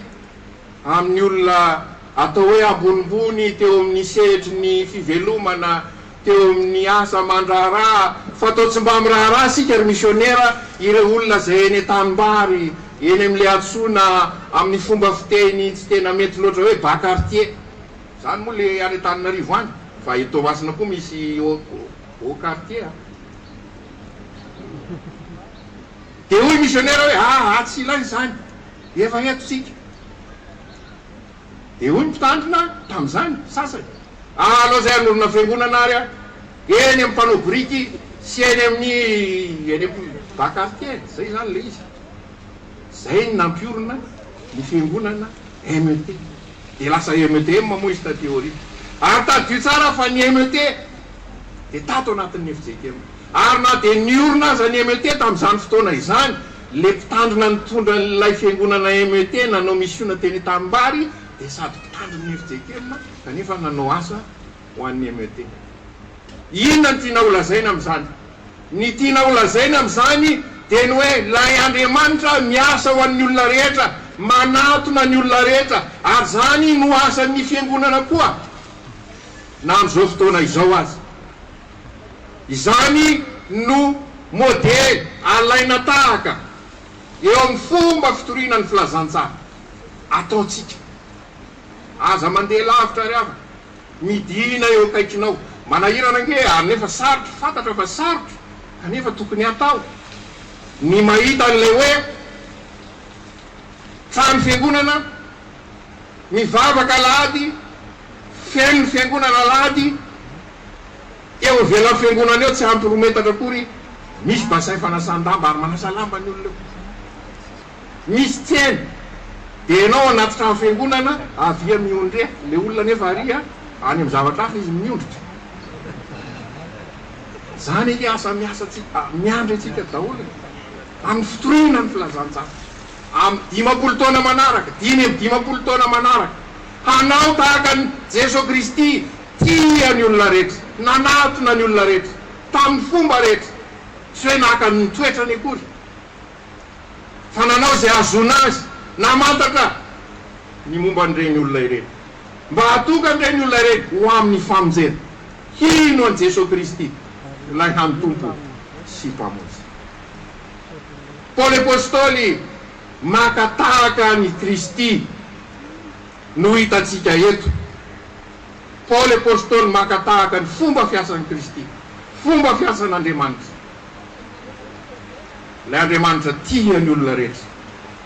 amin'ny olona atao hoe ambonimbony teo amin'ny sehatry ny fivelomana, teo amin'ny asa aman-draharaha, fa toa tsy mba miraharaha isika ry misionera ireo olona izay eny an-tanimbary, eny amin'ilay antsoina amin'ny fomba fiteny tsy tena mety loatra hoe bas quartier. Izany moa ilay any Antananarivo any, fa eto Toamasina koa misy haut quartier a. Dia hoy misionera hoe, aa tsy ilaina izany. Efa eto isika. Dia hoy ny mpitandrina tamin'izany, sasany, Alao izay hanorina fiangonana ary aho, eny amin'ny mpanao biriky Sy eny amin'ny eny amin'ny bas quartier, zay zany le izy. Zay no nampiorina ny fiangonana MET. Dia lasa METM moa izy taty aoriana. Ary tadidio tsara fa ny MET dia tato anatin'ny fjkm. Ary na dia niorina aza ny MET tamin'izany fotoana izany, le mpitandrina nitondra an'ilay fiangonana MET nanao misiona teny Antanimbary dia sady mpitandrin'ny fjkm kanefa nanao asa ho an'ny MET. Inona no tiana holazaina amin'izany? Ny tiana holazaina amin'izany dia ny hoe ilay Andriamanitra miasa ho an'ny olona rehetra, manatona ny olona rehetra, ary izany no asan'ny Fiangonana koa na amin'izao fotoana izao aza. Izany no modely alaina tahaka eo amin'ny fomba fitoriana ny filazantsara ataontsika. Aza mandeha lavitra ry havana. Midina eo akaikinao. Manahirana ange ary nefa sarotra, fantatra fa sarotra kanefa tokony hatao ny mahita an'ilay hoe trano fiangonana, mivavaka alahady, feno ny fiangonana alahady, eo ivelan'ny fiangonana eo tsy ampy roa metatra akory misy bassin fanasan-damba ary manasa lamba ny olona eo. Misy tsena dia ianao anaty trano fiangonana avia miondreha, le olona nefa ary any amin'ny zavatra hafa izy miondrika. Zany ange asa miasa tsika, miandry antsika daholo e. Amin'ny fitoriana ny filazantsara. Amin'ny 50 taona manaraka, 55 taona manaraka, hanao tahaka an'i Jeso Kristy tia ny olona rehetra, nanatona ny olona rehetra, tamin'ny fomba rehetra, tsy hoe naka ny toetrany akory. fa nanao izay hahazoana azy namantatra ny momba an'ireny olona ireny, mba hahatonga an'ireny olona ireny ho amin'ny famonjena, hino an'i Jesoa Kristy, ilay hany Tompo sy Mpamonjy. Paoly Apostoly maka tahaka an'i Kristy no hitantsika eto. Paoly Apostoly maka tahaka ny fomba fiasan'i Kristy, fomba fiasan'Andriamanitra. Ilay Andriamanitra tia ny olona rehetra.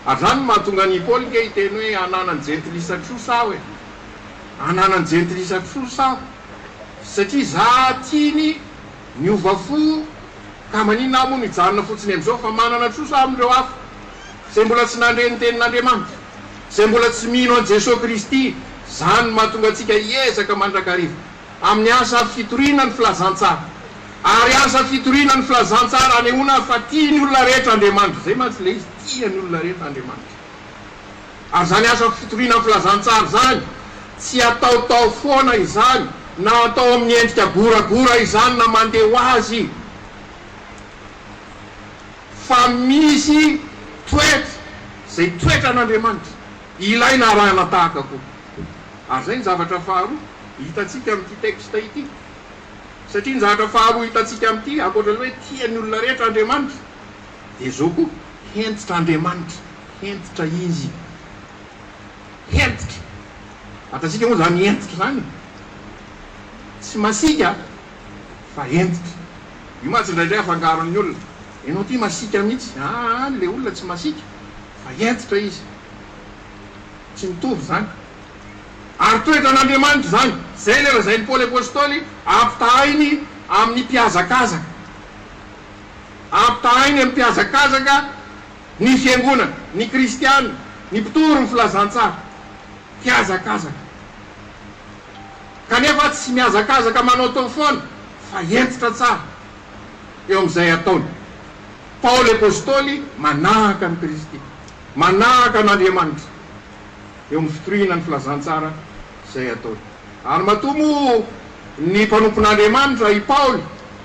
Ary izany no mahatonga an' i Paoly nge hiteny hoe ananan'ny jentilisa trosa aho e. Ananan'ny jentilisa trosa aho. Satria za tiany niova fo ka maninona aho moa no hijanona fotsiny amin'izao fa manana trosa aho amin'ireo hafa izay mbola tsy nandre ny tenin'Andriamanitra, izay mbola tsy mino an'i Jesoa Kristy. Izany no mahatonga antsika hiezaka mandrakariva. Amin'ny asa fitoriana ny filazantsara. Ary asa fitoriana ny filazantsara anehoana fa tia ny olona rehetra Andriamanitra. Izay mantsy ilay izy, tia ny olona rehetra Andriamanitra. Ary izany asa fitoriana ny filazantsara izany, tsy ataotao foana izany, na atao amin'ny endrika goragora izany na mandeha ho azy, fa misy toetra, izay toetran'Andriamanitra, ilaina arahana tahaka koa. Ary izay ny zavatra faharoa hitantsika amin'ity texte ity. Satria ny zavatra faharoa hitantsika amin'ity, ankoatra ny hoe tia ny olona rehetra Andriamanitra, dia izao koa, hentitra Andriamanitra, hentitra Izy. Hentitra. Fantatsika moa izany hentitra izany e. Tsy masiaka fa hentitra. Io mantsy indraindray afangaron'ny olona. Ianao ity masiaka mihitsy. Aa, ilay olona tsy masiaka fa hentitra izy. Tsy mitovy izany. Ary toetran'Andriamanitra izany. Izay ilay lazain'i Paoly Apostoly, ampitahainy amin'ny mpihazakazaka. Ampitahainy amin'ny mpihazakazaka ny fiangonana, ny kristiana, ny mpitory ny filazantsara. Mpihazakazaka. Kanefa tsy mihazakazaka manaotao foana, fa hentitra tsara eo amin'izay ataony. Paoly Apostoly manahaka an'i Kristy. Manahaka an'Andriamanitra eo amin'ny fitoriana ny filazantsara izay ataony. Ary matoa moa ny mpanompon'Andriamanitra, i Paoly,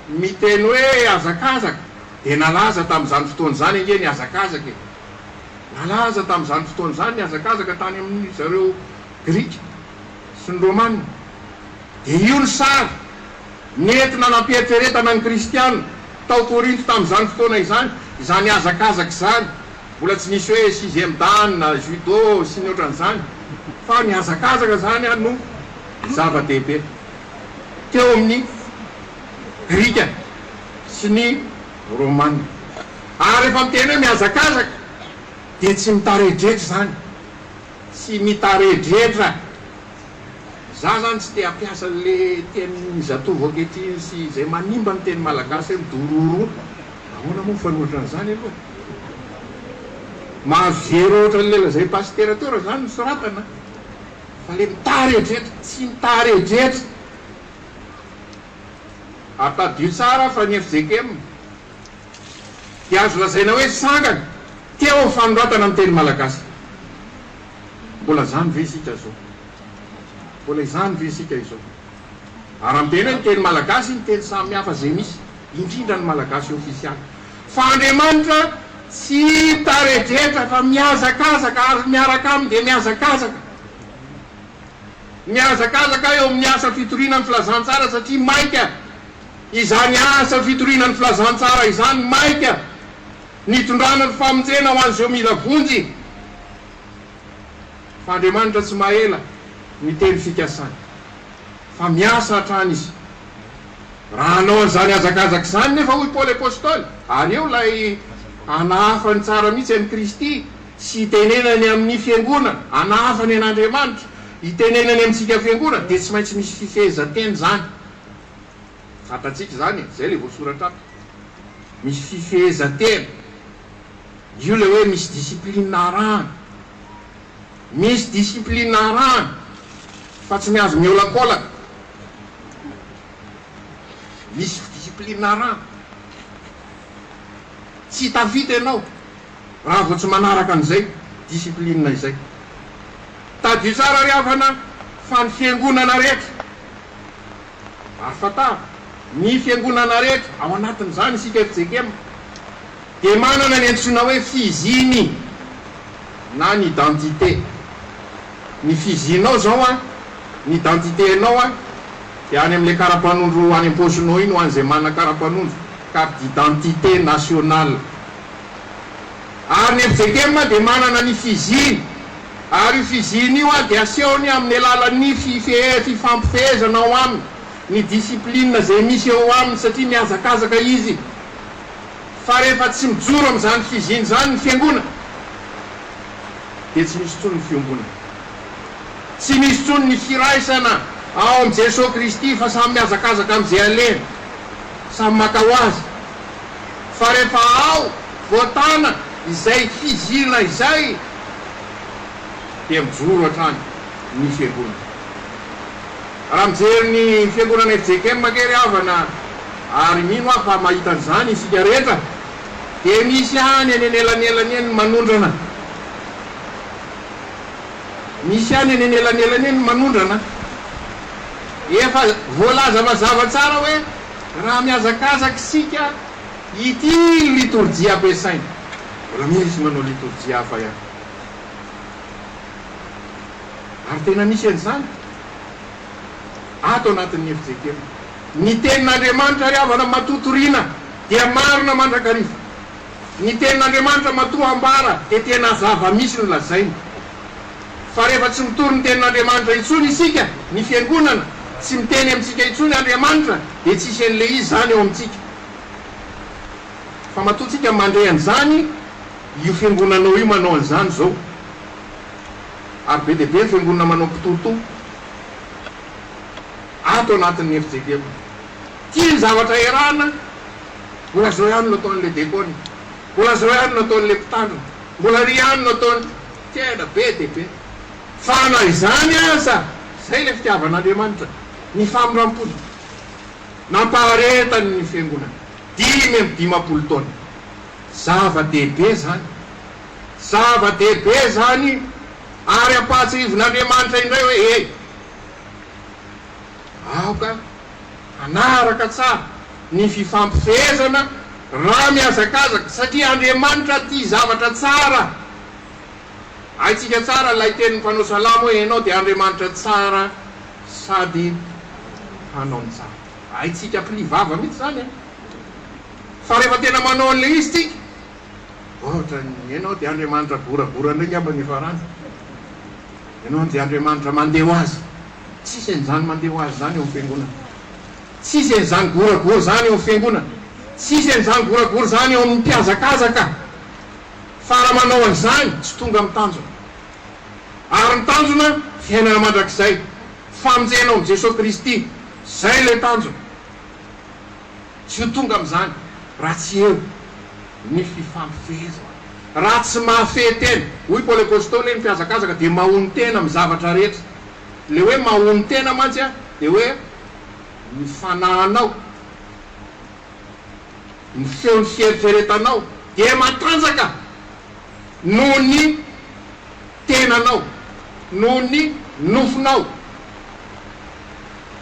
miteny hoe hazakazaka, dia nalaza tamin'izany fotoana izany ange ny hazakazaka e! Nalaza tamin'izany fotoana izany ny hazakazaka tany amin-dry zareo Grika sy ny Romana. Dia io ny sary nentina nampieritreretana ny Kristiana tao Korinto tamin'izany fotoana izany, izany hazakazaka izany. Mbola tsy nisy hoe sixième dan, judo sy ny ohatran'izany fa ny hazakazaka izany no zava-dehibe teo amin'ny Grika sy ny Romana. Ary rehefa miteny hoe mihazakazaka dia tsy mitaredretra izany, tsy mitaredretra. Za zany tsy te hampiasa an'le tenin'ny zatovo ankehitriny sy izay manimba ny teny malagasy hoe midororo. Ahoana moa mifanohitra an'izany aloha? Mahazo zéro ohatran'ilay lazain'i Pasitera teo raha izany no soratana fa le mitaredretra, tsy mitaredretra. Ary tadidio tsara fa ny fjkm dia azo lazaina hoe sangany teo amin'ny fanoratana ny teny malagasy. Mbola izany ve isika izao? Mbola izany ve isika izao? Ary raha miteny hoe ny teny malagasy, ny teny samy hafa izay misy, indrindra ny malagasy ofisialy. Fa Andriamanitra tsy mitaredretra fa mihazakazaka ary miaraka aminy dia mihazakazaka. Mihazakazaka eo amin'ny asa fitoriana ny filazantsara satria maika izany asa fitoriana ny filazantsara izany, maika nitondrana ny famonjena ho an'izeo mila vonjy. Fa Andriamanitra tsy mahela ny teny fikasany, fa miasa hatrany Izy. Raha hanao an'izany hazakazaka izany nefa, hoy Paoly Apostoly, ary eo ilay hanahafany tsara mihitsy an'i Kristy sy hitenenany amin'ny Fiangonana, hanahafany an'Andriamanitra, hitenenany amintsika Fiangonana, dia tsy maintsy misy fifehezan-tena izany. Fantatsika izany e, izay ilay voasoratra ato. Misy fifehezan-tena. Io ilay hoe misy discipline arahana. Misy discipline arahana fa tsy mihazo miolakolaka. Misy discipline arahana. Tsy tafita ianao raha vao tsy manaraka an'izay discipline izay. Tadidio tsara ry havana fa ny fiangonana rehetra, ary fantaro, ny fiangonana rehetra, ao anatin'izany isika fjkm, dia manana ny antsoina hoe fiziny na ny identité. Ny fizinao izao an, ny identité-nao an, dia any amin'ilay kara-panondro any am-paosinao iny ho an'izay manana kara-panondro, carte d'identité nationale. Ary ny fjkm dia manana ny fiziny, ary io fiziny io an dia asehony amin'ny alalan'ny fifehe, fifampifehezana ao aminy, ny discipline izay misy eo aminy satria mihazakazaka izy. Fa rehefa tsy mijoro amin'izany fiziny izany ny fiangonana dia tsy misy intsony ny fiombonana. Tsy misy intsony ny firaisana ao amin'i Jesoa Kristy fa samy mihazakazaka amin'izay alehany, samy maka ho azy. Fa rehefa ao voatana izay fizina izay dia mijoro hatrany ny fiangonana. Raha mijery ny fiangonana fjkm ange ry havana ary mino aho fa mahita an'izany isika rehetra dia misy ihany any anelanelany eny ny manondrana. Misy ihany any anelanelany eny ny manondrana. Efa voalaza mazava tsara hoe raha mihazakazaka isika ity ny litorjia ampiasaina. Mbola misy manao litorjia hafa ihany. Ary tena misy an'izany ato anatin'ny fjkm. Ny tenin'Andriamanitra ry havana matoa toriana dia marina mandrakariva. Ny tenin'Andriamanitra matoa ambara dia tena zava-misy no lazainy. Fa rehefa tsy mitory ny tenin'Andriamanitra intsony isika, ny fiangonana, tsy miteny amintsika intsony Andriamanitra dia tsisy an'ilay izy izany eo amintsika. Fa matoa tsika mandre an'izany, io fiangonanao io manao an'izany izao. Ary be dia be ny fiangonana manao kitoatoa ato anatin'ny fjkm. Tia ny zavatra iarahana, mbola zao ihany no ataon'ilay dekona, mbola zao ihany no ataon'ilay mpitandrina, mbola ry ihany no ataon'ny. Tena be dia be. Fa na izany aza, izay ilay fitiavan'Andriamanitra, ny famindram-pony. Nampaharetany ny fiangonana, 55 taona. Zava-dehibe izany. Zava-dehibe izany ary ampahatsiahivin'Andriamanitra indray hoe, Eny, aoka hanaraka tsara ny fifampifehezana raha mihazakazaka, satria Andriamanitra tia zavatra tsara. Haintsika tsara ilay tenin'ny mpanao salamo hoe, Ianao dia Andriamanitra tsara sady mpanao ny tsara. Haintsika pli vava mihitsy izany an! Fa rehefa tena manao an'ilay izy tsika, Ohatran'ny ianao dia Andriamanitra goragora indray angamba ny hiafarany. Ianao dia Andriamanitra mandeha ho azy. Tsisy an'izany mandeha ho azy izany eo amin'ny fiangonana. Tsisy an'izany goragora izany eo amin'ny fiangonana. Tsisy an'izany goragora izany eo amin'ny mpihazakazaka. Fa raha manao an'izany, tsy tonga amin'ny tanjona. Ary ny tanjona, fiainana mandrakizay. Famonjena ao amin'i Jesoa Kristy. Izay ilay tanjona. Tsy ho tonga amin'izany raha tsy eo ny fifampifehezana. Raha tsy mahafehy tena. Hoy Paoly Apostoly hoe ny mpihazakazaka dia mahonon-tena amin'ny zavatra rehetra. Ilay hoe mahonon-tena mantsy dia hoe ny fanahinao, ny feon'ny fieritreretanao dia matanjaka noho ny tenanao, noho ny nofonao.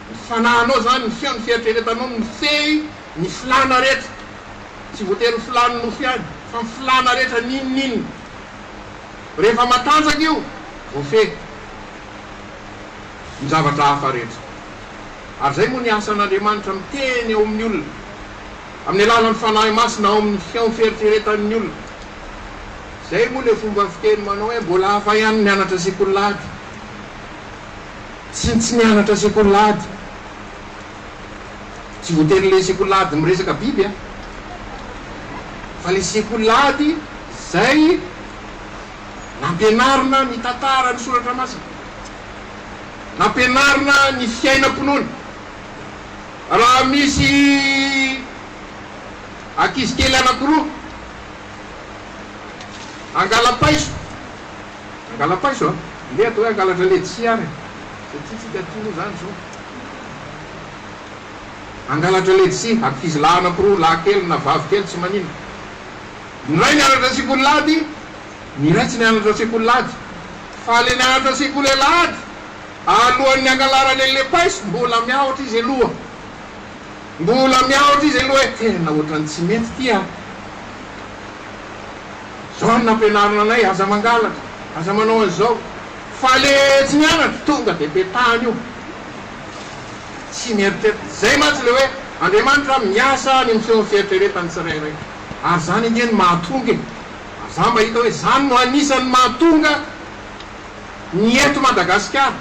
Ny fanahinao izany, ny feon'ny fieritreretanao no mifehy ny filàna rehetra. Tsy voatery ny filàn'ny nofo ihany, fa ny filàna rehetra n'inon'inona. Rehefa matanjaka io, voafehy ny zavatra hafa rehetra. Ary izay moa ny asan'Andriamanitra miteny ao amin'ny olona, amin'ny alalan'ny Fanahy Masina ao amin'ny feon'ny fieritreretan'ny olona. Izay moa ilay fomba fiteny manao hoe mbola hafa ihany ny mianatra sekoly lahady sy ny tsy mianatra sekoly lahady. Tsy voatery ilay sekoly lahady miresaka biby an! Fa ilay sekoly lahady izay nampianarina ny tantara ny soratra masina. Nampianarina ny fiainam-pinoana. Raha misy ankizy kely anankiroa Angala-paiso, angala-paiso an! Ndeha atao hoe hangalatra letchis ary e! Satria tsika aty moa izany izao. Hangalatra letchis, ankizy lahy anankiroa, lahy kely na vavy kely tsy maninona. Ny iray nianatra sekoly lahady, ny iray tsy nianatra sekoly lahady. Fa le nianatra sekoly alahady, alohan'ny hangalarany an'le paiso, mbola miahotra izy aloha. Mbola miahotra izy aloha hoe tena ohatran'ny tsy mety ity an! Zao no nampianarina anay, aza mangalatra, aza manao an'izao. Fa le tsy nianatra, tonga dia petahany io. Tsy mieritreritra. Zay mantsy le hoe Andriamanitra miasa any amin'ny feon'ny fieritreretan'ny tsirairay. Ary zany ange no mahatonga e! Ary za mahita hoe zany no anisan'ny mahatonga ny eto Madagasikara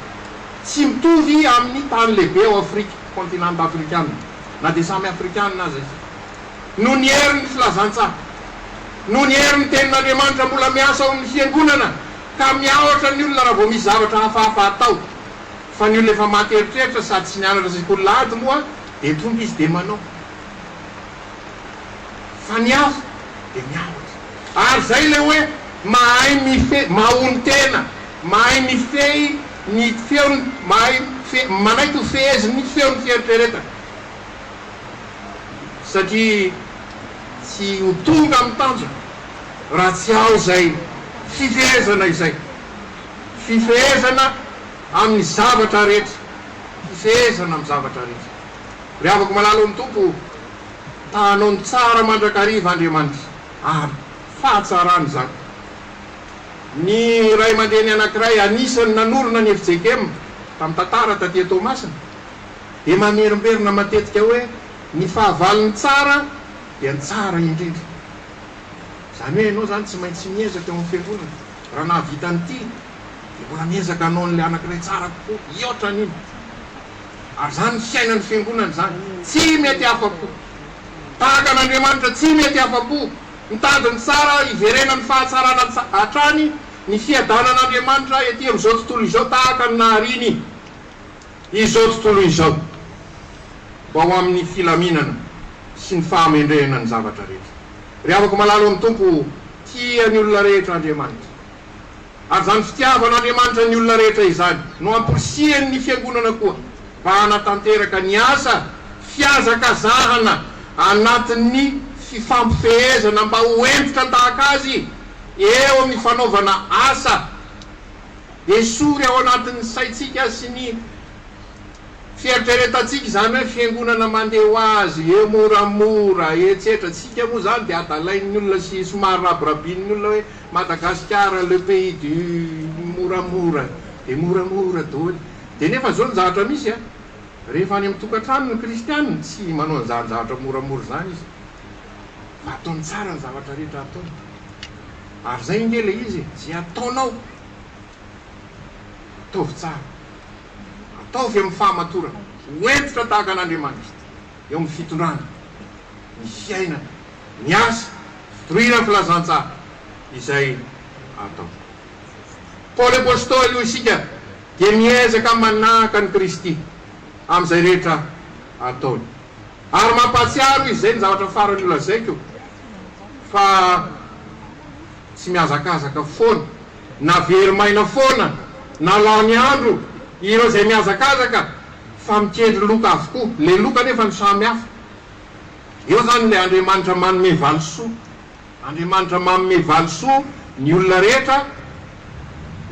tsy mitovy amin'ny tany lehibe ao Afrika, kontinanta afrikana, na dia samy afrikana aza isika. Noho ny herin'ny filazantsara, noho ny herin'ny Tenin'Andriamanitra mbola miasa ao amin'ny fiangonana ka miahotra ny olona raha vao misy zavatra hafahafa atao. Fa ny olona efa maty eritreritra sady tsy nianatra sekoly lahady moa dia tonga izy dia manao. Fa ny hafa dia miahotra. Ary izay ilay hoe mahay mifehy, mahonon-tena, mahay mifehy ny feony, mahay manaiky ho fehezin'ny feon'ny fieritreretana. Satria tsy ho tonga amin'ny tanjona raha tsy ao izay fifehezana izay. Fifehezana amin'ny zavatra rehetra. Fifehezana amin'ny zavatra rehetra. Ry havako malala ao amin'ny Tompo, ta hanao ny tsara mandrakariva Andriamanitra, ary fahatsarana izany. Ny ray aman-dreny anankiray anisan'ny nanorina ny fjkm tamin'ny tantara taty Toamasina dia mamerimberina matetika hoe ny fahavalon'ny tsara dia ny tsara indrindra. Izany hoe ianao izany tsy maintsy miezaka eo amin'ny fiangonana. Raha nahavita an'ity dia mbola miezaka hanao an'ilay anankiray tsara kokoa hihoatra an'iny. Ary izany ny fiainan'ny fiangonana izany. Tsy mety afa-po. Tahaka an'Andriamanitra tsy mety afa-po. Mitady ny tsara hiverenan'ny fahatsarana hatrany ny fiadanan'Andriamanitra ety amin'izao tontolo izao tahaka ny nahariany izao tontolo izao mba ho amin'ny filaminana sy ny fahamendrehana ny zavatra rehetra. Ry havako malala ao amin'ny Tompo, tia ny olona rehetra Andriamanitra. Ary izany fitiavan'Andriamanitra ny olona rehetra izany no amporisihany ny Fiangonana koa mba hanatanteraka ny asa fihazakazahana anatin'ny fifampifehezana mba ho hentitra tahaka Azy eo amin'ny fanaovana asa. Esory ao anatin'ny saintsika sy ny fieritreretantsika izany hoe fiangonana mandeha ho azy, eo moramora, etsetra. Tsika moa izany dia adalain'ny olona sy somary rabirabian'ny olona hoe Madagasikara le pays du moramora, dia moramora daholo. Dia nefa izao ny zavatra misy an, rehefa any amin'ny tokantrano ny kristiana, tsy manao an'izany zavatra moramora izany izy, fa ataony tsara ny zavatra rehetra ataony. Ary izay ange ilay izy e, izay ataonao, ataovy tsara, ataovy amin'ny fahamatorana, ho hentitra tahaka an'Andriamanitra eo amin'ny fitondrana ny fiainana, ny asa, fitoriana ny filazantsara izay atao. Paoly Apostoly hoy isika. Dia miezaka manahaka an'i Kristy amin'izay rehetra ataony. Ary mampahatsiaro izy, izay ny zavatra farany holazaiko, fa tsy mihazakazaka foana, na very maina foana, na lany andro ireo izay mihazakazaka fa mikendry loka avokoa. Ilay loka anefa no samy hafa. Eo izany ilay Andriamanitra manome valisoa. Andriamanitra manome valisoa ny olona rehetra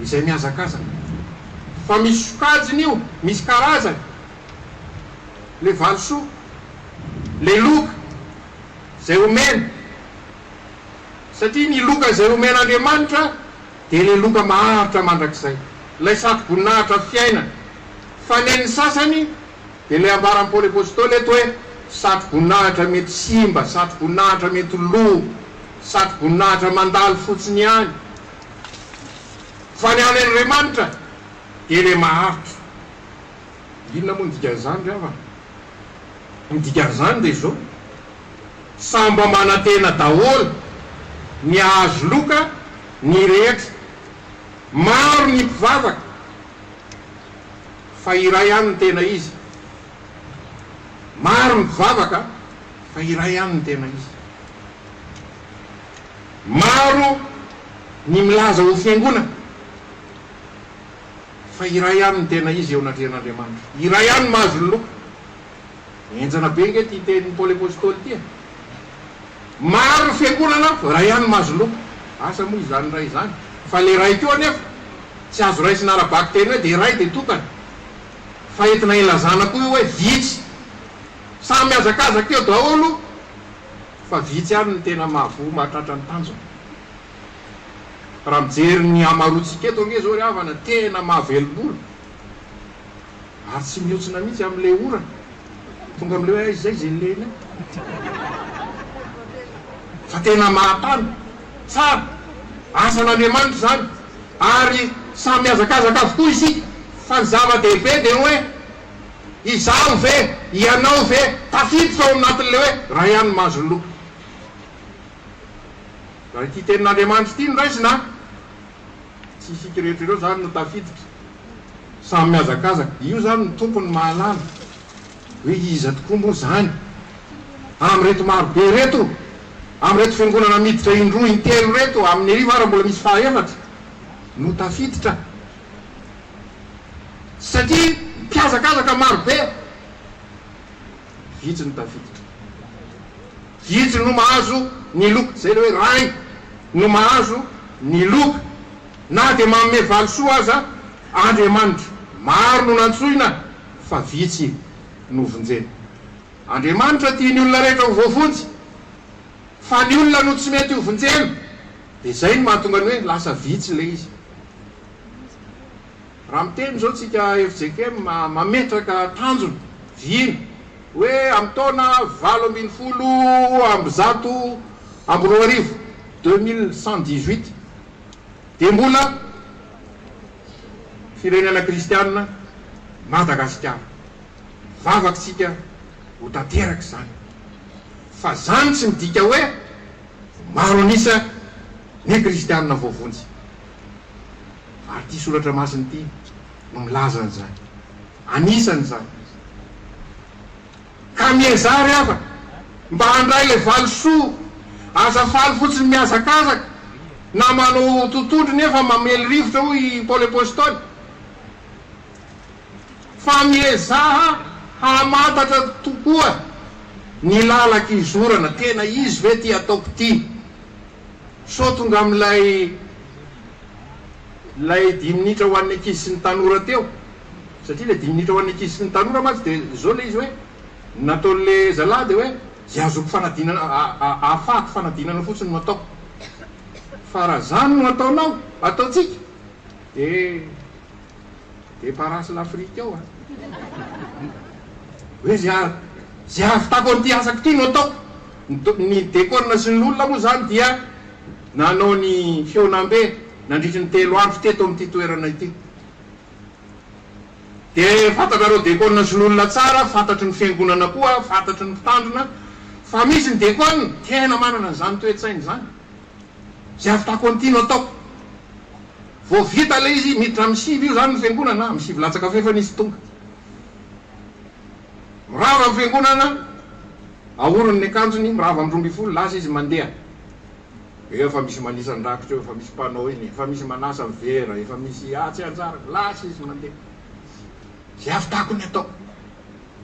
izay mihazakazaka. Fa misy sokajiny io, misy karazany. Ilay valisoa, ilay loka izay omena. Satria ny loka izay omen'Andriamanitra dia ilay loka maharitra mandrakizay, ilay satroboninahitra fiainana. Fa ny an'ny sasany dia ilay ambaran'i Paoly Apostoly eto hoe satroboninahitra mety simba, satroboninahitra mety lo, satroboninahitra mandalo fotsiny ihany. Fa ny any Andriamanitra dia ilay maharitra. Inona moa ny dikan'izany ry havana? Ny dikan'izany dia izao, samy mba manantena daholo ny hahazo loka ny rehetra. Maro ny mpivavaka fa iray ihany ny tena izy. Maro ny mpivavaka fa iray ihany ny tena izy. Maro ny milaza ho fiangonana fa iray ihany ny tena izy eo anatrehan'Andriamanitra. Iray ihany no mahazo ny loka. Henjana be ange ity tenin'i Paoly Apostoly ity e! Maro ny fiangonana fa iray ihany no mahazo loka. Asa moa izany iray izany. Fa ilay iray koa anefa tsy azo raisina ara-bakiteny hoe dia iray dia tokana. Fa entina ilazana koa io hoe vitsy. Samy mihazakazaka eo daholo fa vitsy ihany no tena mahavoa mahatratra ny tanjona. Raha mijery ny hamaroantsika eto ange izao ry havana tena mahavelom-bolo. Ary tsy mihontsina mihitsy amin'ilay orana. Tonga amin'ilay hoe aiza izay izay lena eo. Fa tena mahatana. Tsara. Asan'Andriamanitra izany. Ary samy mihazakazaka avokoa isika. Fa ny zava-dehibe dia ny hoe, izaho ve, ianao ve, tafiditra ao anatin'ilay hoe, Ray ihany no mahazo ny loka. Raha ity tenin'Andriamanitra ity no raisina an! Tsy isika rehetra ireo izany no tafiditra. Samy mihazakazaka. Io izany ny tompony mahalala hoe iza tokoa moa izany amin'ireto marobe ireto, amin'ireto fiangonana miditra indroa, intelo ireto, amin'ny hariva ary mbola misy fahaefatra no tafiditra. Satria mpihazakazaka marobe. Vitsy no tafiditra. Vitsy no mahazo ny loka. Izay ilay hoe Ray no mahazo ny loka. Na dia manome valisoa aza Andriamanitra. Maro no nantsoina fa vitsy no vonjena. Andriamanitra tia ny olona rehetra ho voavonjy fa ny olona no tsy mety ho vonjena. Dia izay no mahatonga ny hoe lasa vitsy ilay izy. Raha miteny izao tsika fjkm mametraka tanjona, vina, hoe amin'ny taona 2018, 2118, dia mbola firenena kristianina Madagasikara. Vavaka tsika ho tanteraka izany. Fa izany tsy midika hoe maro an'isa ny kristianina voavonjy. Ary ity soratra masina ity no milaza an'izany. Anisany izany. Ka miezaha ry havana mba handray ilay valisoa. Aza faly fotsiny mihazakazaka na manao totohondry nefa mamely rivotra hoy i Paoly Apostoly. Fa miezaha hamantatra tokoa ny lalan-kizorana. Tena izy ve ity ataoko ity? Sao tonga amin'ilay ilay dimy minitra ho an'ny ankizy sy ny tanora teo. Satria ilay dimy minitra ho an'ny ankizy sy ny tanora mantsy dia izao ilay izy hoe, ny nataon'ilay zalahy dia hoe izay ahazoako fanadinana, ahafahako fanadinana fotsiny no ataoko. Fa raha izany no ataonao, ataontsika, dia Dia parasy l'Afrique ao an! Hoe ze ze ahavitako an'ity asako ity no ataoko. Ny dekona sy ny olona moa izany dia nanao ny fihaonambe nandritry ny telo andro teto amin'ity toerana ity. Dia fantatrareo dekona sy ny olona tsara, fantatry ny fiangonana koa, fantatry ny mpitandrina fa misy ny dekona tena manana an'izany toe-tsaina izany. Ze ahavitako an'ity no ataoko. Vao vita ilay izy, miditra amin'ny sivy io izany ny fiangonana, amin'ny sivy latsaka fahefany izy tonga. Mirava ny fiangonana, ahorony ny akanjony, mirava amin'ny 12, lasa izy mandeha. Efa misy manisa ny rakitra eo, efa misy mpanao iny, efa misy manasa ny vera, efa misy, ah tsy anjarako, lasa izy mandeha. Izay ahavitako ny atao.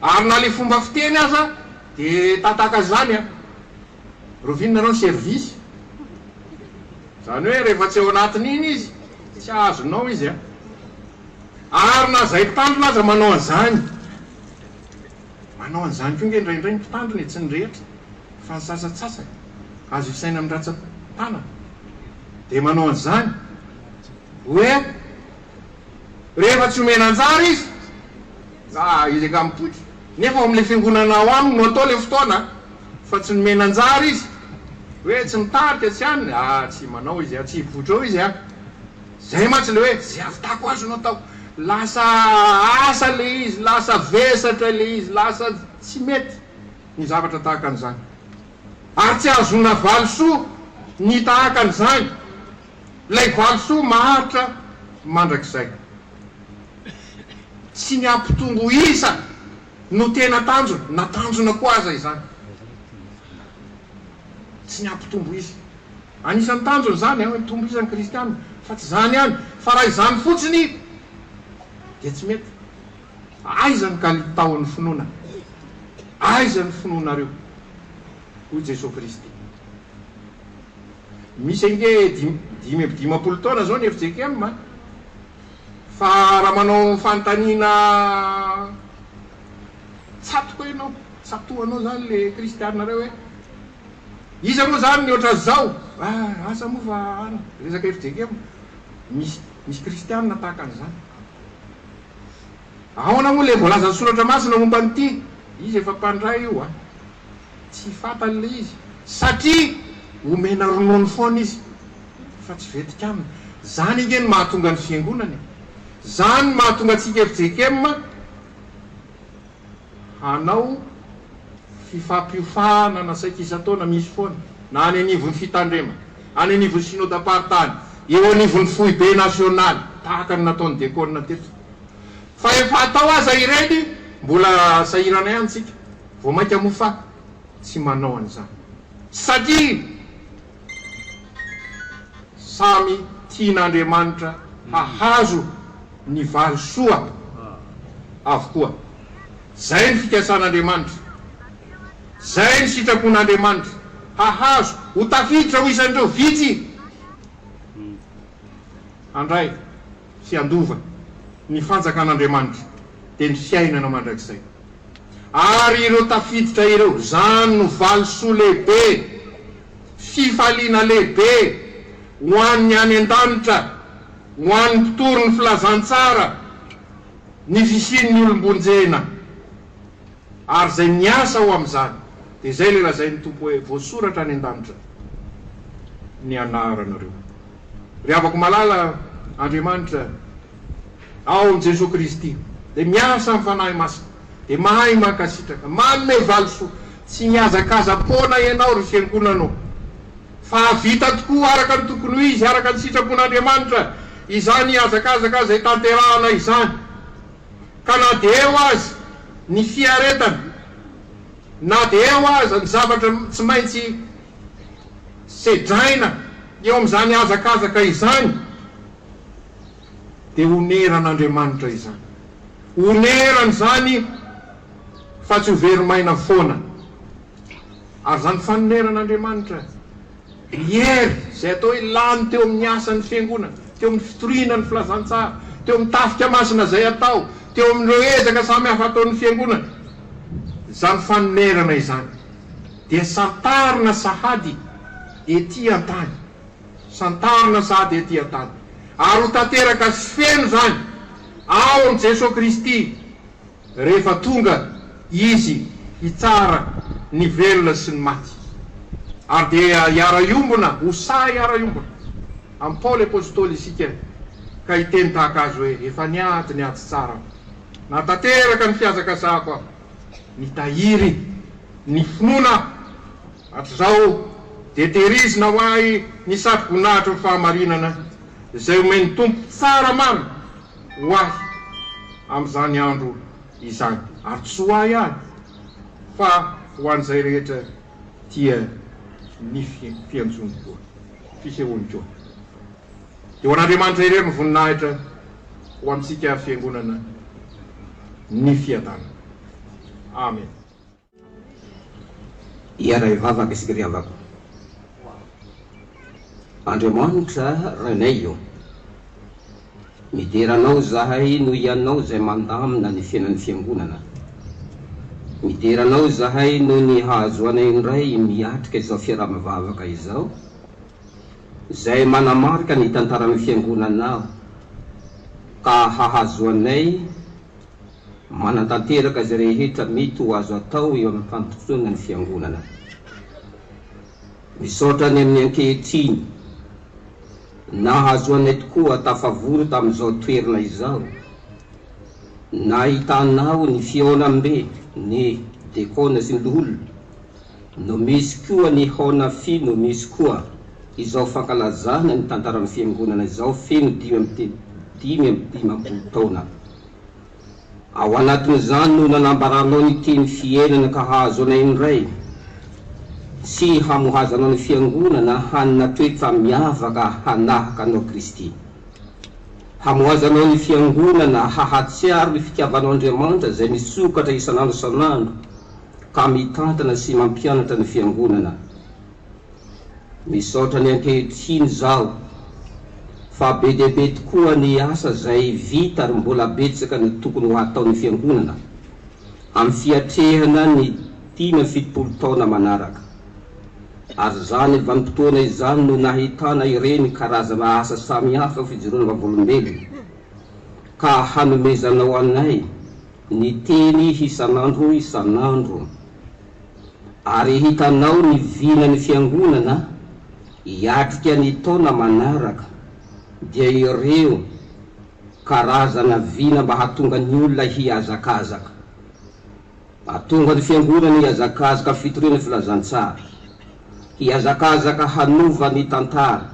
Ary na le fomba fiteny aza de tataka zany an! Rovina nareo ny service? Zany hoe rehefa tsy ao anatin'iny izy tsy azonao izy an! Ary na zay mpitandrina aza manao an'izany! Manao an'izany koa nge indraindray ny mpitandrina e, tsy ny rehetra fa ny sasantsasany, azo isaina amin'ny ratsan-tanana de manao an'izany hoe rehefa tsy omena anjara izy, Ah, izy angaha mipoitra? Nefa ao amin'ilay fiangonana ao aminy no atao ilay fotoana fa tsy nomena anjara izy. Hoe tsy mitarika, tsy anona. Ah, tsy manao izy ah, tsy hipoitra eo izy ah. Izay mantsy ilay hoe izay ahavitako azy no ataoko. Lasa asa ilay izy, lasa vesatra ilay izy, lasa tsy mety ny zavatra tahaka an'izany. Ary tsy ahazoana valisoa ny tahaka an'izany. Ilay valisoa maharitra mandrakizay. Tsy ny hampitombo isa no tena tanjona, na tanjona koa aza izany. Tsy ny hampitombo isa. Anisan'ny tanjona izany hoe mitombo isa ny kristiana, fa tsy izany ihany. Fa raha izany fotsiny dia tsy mety. Aiza ny kalitaon'ny finoana? Aiza ny finoanareo? Hoy Jesoa Kristy. Misy ange 55 taona izao ny fjkm a! Fa raha manao fanontaniana tsatoka ianao, tsatohanao izany le kristiana ireo hoe, iza moa izany ny ohatran'izao? Ah, asa moa fa any, resaka fjkm, misy misy kristiana tahaka an'izany. Ahoana moa le voalazan'ny soratra masina momba an'ity? Izy efa mpandray io a! Tsy fantany ilay izy satria omena ronono foana izy fa tsy vetika aminy. Zany ange no mahatonga ny fiangonana e! Zany no mahatonga antsika fjkm hanao fifampiofanana saika isan-taona misy foana na any anivon'ny fitandremana, any anivon'ny synodam-paritany, eo anivon'ny foibe nasionaly tahaka ny nataon'ny diakona teto. Fa efa atao aza ireny mbola sahirana ihany tsika. Vao mainka moa fa tsy manao an'izany satria samy tian'Andriamanitra hahazo ny valisoa avokoa. Izay ny fikasan'Andriamanitra, izay ny sitrapon'Andriamanitra, hahazo, ho tafiditra ho isan'ireo vitsy handray sy handova ny fanjakan'Andriamanitra, dia ny fiainana mandrakizay. Ary ireo tafiditra ireo, izany no valisoa lehibe, fifaliana lehibe ho an'ny any an-danitra, ho an'ny mpitory ny filazantsara, ny fisian'ny olom-bonjena. Ary izay miasa ho amin'izany, dia izay ilay lazain'ny Tompo hoe, voasoratra any an-danitra ny anaranareo. Ry havako malala, Andriamanitra ao amin'i Jesoa Kristy dia miasa amin'ny Fanahy Masina, dia mahay mankasitraka, manome valisoa. Tsy mihazakaza-poana ianao ry fiangonana ô, fa hahavita tokoa araka ny tokony ho izy, araka ny sitrapon'Andriamanitra izany hazakazaka izay tanterahana izany. Ka na dia eo aza ny fiaretana, na dia eo aza ny zavatra tsy maintsy sedraina eo amin'izany hazakazaka izany, dia honeran'Andriamanitra izany. Honerany izany fa tsy ho very maina foana. Ary izany fanoneran'Andriamanitra, ny hery izay atao hoe lany teo amin'ny asan'ny Fiangonana, teo amin'ny fitoriana ny filazantsara, teo amin'ny tafika masina izay atao, teo amin'ireo ezaka samihafa ataon'ny Fiangonana, izany fanonerana izany dia santarina sahady ety an-tany. Santarina sahady ety an-tany. Ary ho tanteraka sy feno izany ao amin'i Jesoa Kristy rehefa tonga Izy hitsara ny velona sy ny maty. Ary dia hiara-hiombona, ho sahy hiara-hiombona amin'i Paoly Apostoly isika ka hiteny tahaka azy hoe, Efa niady ny ady tsara aho, nahatanteraka ny fihazakazahako aho, nitahiry ny finoana aho. Hatrizao dia tehirizina ho ahy ny satroboninahitry ny fahamarinana. izay omen'ny Tompo tsara marina ho ahy amin'izany andro izany, ary tsy ho ahy ihany, fa ho an'izay rehetra tia ny fiantsoany koa, fisehoany koa. Dia ho an'Andriamanitra irery ny voninahitra, ho antsika Fiangonana ny fiadanana. Amen. Hiara-hivavaka isika ry havako. Andriamanitra Rainay ô, midera Anao izahay noho Ianao izay mandamina ny fiainan'ny Fiangonana. Midera Anao izahay noho ny hahazoanay indray miatrika izao fiaraha-mivavaka izao, izay manamarika ny tantaran'ny Fiangonanao, ka hahazoanay Manatanteraka izay rehetra mety ho azo atao eo amin'ny fampitsoana ny Fiangonana. Misaotra ny amin'ny ankehitriny nahazoanay tokoa tafavory tamin'izao toerana izao, nahitanao ny fihaonambe ny Dekona sy ny Loholona, no misy koa ny haona fi no misy koa izao fankalazana ny tantaran'ny Fiangonana izao feno 55 taona. Ao anatin'izany no nanambaranao ny teny fiainana ka hahazoana indray sy hamohazanao ny Fiangonana hanana toetra miavaka hanahaka anao Kristy. Hamohazanao ny Fiangonana hahatsiaro ny fitiavanao Andriamanitra izay misokatra isan'andro isan'andro ka mitantana sy mampianatra ny Fiangonana. Misaotra ny ankehitriny izaho fa be dia be tokoa ny asa izay vita ary mbola betsaka ny tokony ho hataon'ny Fiangonana amin'ny fiatrehana ny 75 taona manaraka. Ary izany vanim-potoana izany no nahitana ireny karazana asa samihafa fijoroana vavolombelona ka hanomezanao anay ny teny isan'andro isan'andro. Ary hitanao ny vinan'ny Fiangonana hiatrika ny taona manaraka dia ireo karazana vina mba hahatonga ny olona hihazakazaka. Hahatonga ny Fiangonana hihazakazaka fitoriana filazantsara, hihazakazaka hanova ny tantara,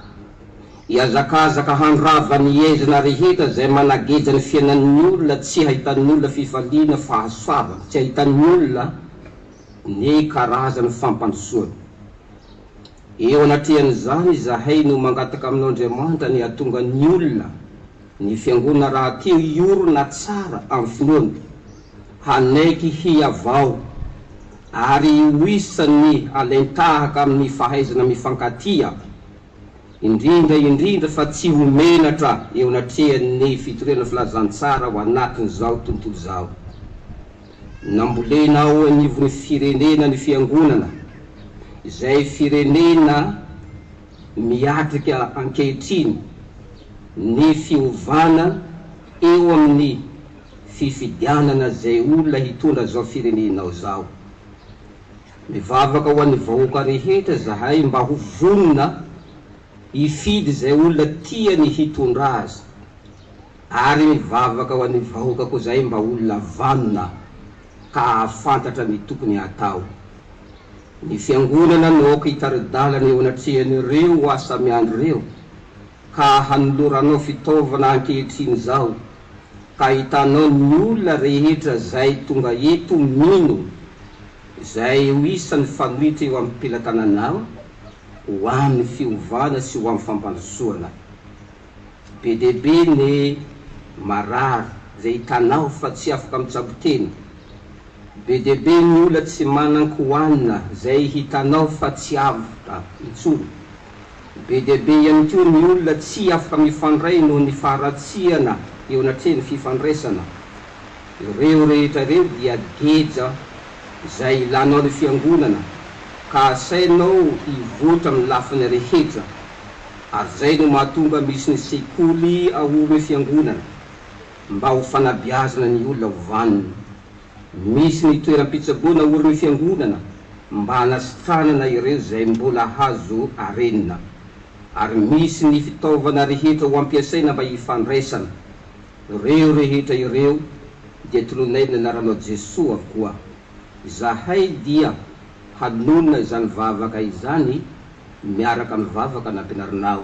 hihazakazaka handrava ny ezina rehetra izay manageja ny fiainan'ny olona tsy hahitan'ny olona fifaliana, fahasoavana, tsy hahitan'ny olona ny karazan'ny fampandrosoana. Eo anatrehan'izany izahay no mangataka aminao Andriamanitra ny hahatonga ny olona, ny Fiangonana rahateo hiorina tsara amin'ny finoana, hanaiky hihavao ary ho isan'ny halain-tahaka amin'ny fahaizana mifankatia, indrindra indrindra fa tsy ho menatra eo anatrehan'ny fitoriana filazantsara ao anatin'izao tontolo izao. Nambolena ao anivon'ny firenena ny Fiangonana, izay firenena miatrika ankehitriny ny fiovana eo amin'ny fifidianana izay olona hitondra izao firenenao izao. Mivavaka ho an'ny vahoaka rehetra izahay mba ho vonona hifidy izay olona tiany hitondra azy. Ary mivavaka ho an'ny vahoaka koa izahay mba olona vanona ka hahafantatra ny tokony hatao. Ny fiangonana no aoka hitari-dalana eo anatrehan'ireo asa miandry ireo ka hanoloranao fitaovana ankehitriny izao ka ahitanao ny olona rehetra izay tonga eto mino izay ho isan'ny fanoitra eo am-pelatananao ho amin'ny fiovana sy ho amin'ny fampandrosoana. Be dia be ny marary izay hitanao fa tsy afaka mitsabo tena. Be dia be ny olona tsy manan-kohanina izay hitanao fa tsy avotra intsony. Be dia be ihany koa ny olona tsy afaka mifandray noho ny faharatsiana eo anatrehan'ny fifandraisana. Ireo rehetra ireo dia geja izay ilanao ny Fiangonana ka asainao hivoatra amin'ny lafiny rehetra. Ary izay no mahatonga misy ny sekoly aorin'ny Fiangonana mba ho fanabeazana ny olona ho vanona. Misy ny toeram-pitsaboana aorin'ny Fiangonana mba hanasitranana ireo izay mbola hazo arenina. Ary misy ny fitaovana rehetra ho ampiasaina mba hifandraisana. Ireo rehetra ireo dia tononay ny anaranao Jesoa avokoa. Izahay dia hanonona izany vavaka izany miaraka amin'ny vavaka nampianarinao.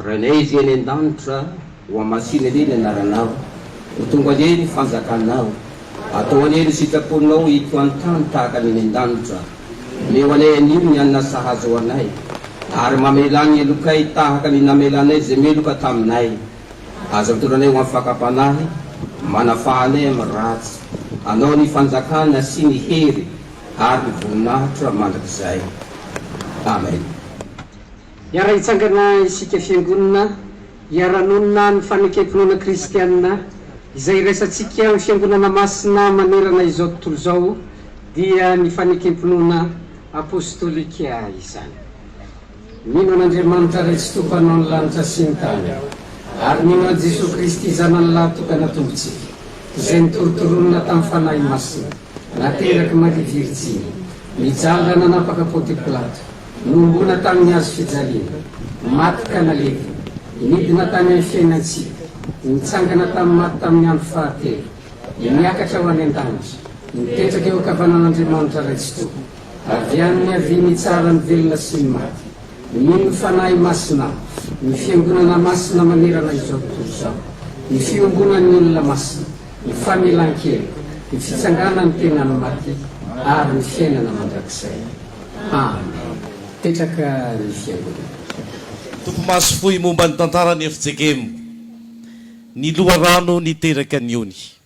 Rainay izay any an-danitra, hohamasina anie ny anaranao, ho tonga anie ny fanjakanao, atao anie ny sitraponao eto an-tany tahaka ny any an-danitra. Omeo anay anio ny hanina sahaza ho anay, ary mamelà ny helokay tahaka ny namelanay izay meloka taminay. Aza mitondra anay ho amin'ny fakam-panahy, manafaha anay amin'ny ratsy. Anao ny fanjakana sy ny hery ary ny voninahitra mandrakizay. Amen. Hiara-hitsangana isika Fiangonana, hiara-nonina ny fanekem-pinoana kristiana izay iraisantsika amin'ny Fiangonana Masina manerana izao tontolo izao dia ny fanekem-pinoana apostolika izany. Mino an'Andriamanitra Ray Tsitoha Mpanao ny lanitra sy ny tany aho, ary mino an'i Jesoa Kristy Zanany Lahy-tokana Tompontsika, izay notorotoronina tamin'ny Fanahy Masina, naterak'i Maria Virjiny, nijaly raha nanapaka Pontio Pilato, Nohomboana tamin'ny hazo fijaliana, maty ka nalevina, nidina tany amin'ny fiainan-tsika, nitsangana tamin'ny maty tamin'ny andro fahatelo, niakatra ho any an-danitra, mipetraka eo ankavanan'Andriamanitra Ray Tsitoha, avy any niaviany hitsara ny velona sy ny maty. Mino ny Fanahy Masina aho, ny Fiangonana masina manerana izao tontolo izao, ny fiombonan'ny olona masina, ny famelan-keloka, ny fitsanganan'ny tenan'ny maty ary ny fiainana mandrakizay. Amen. Petraka ny fiangonana. Topimaso fohy momba ny tantaran'ny fjkm, Ny loharano niteraka ny ony.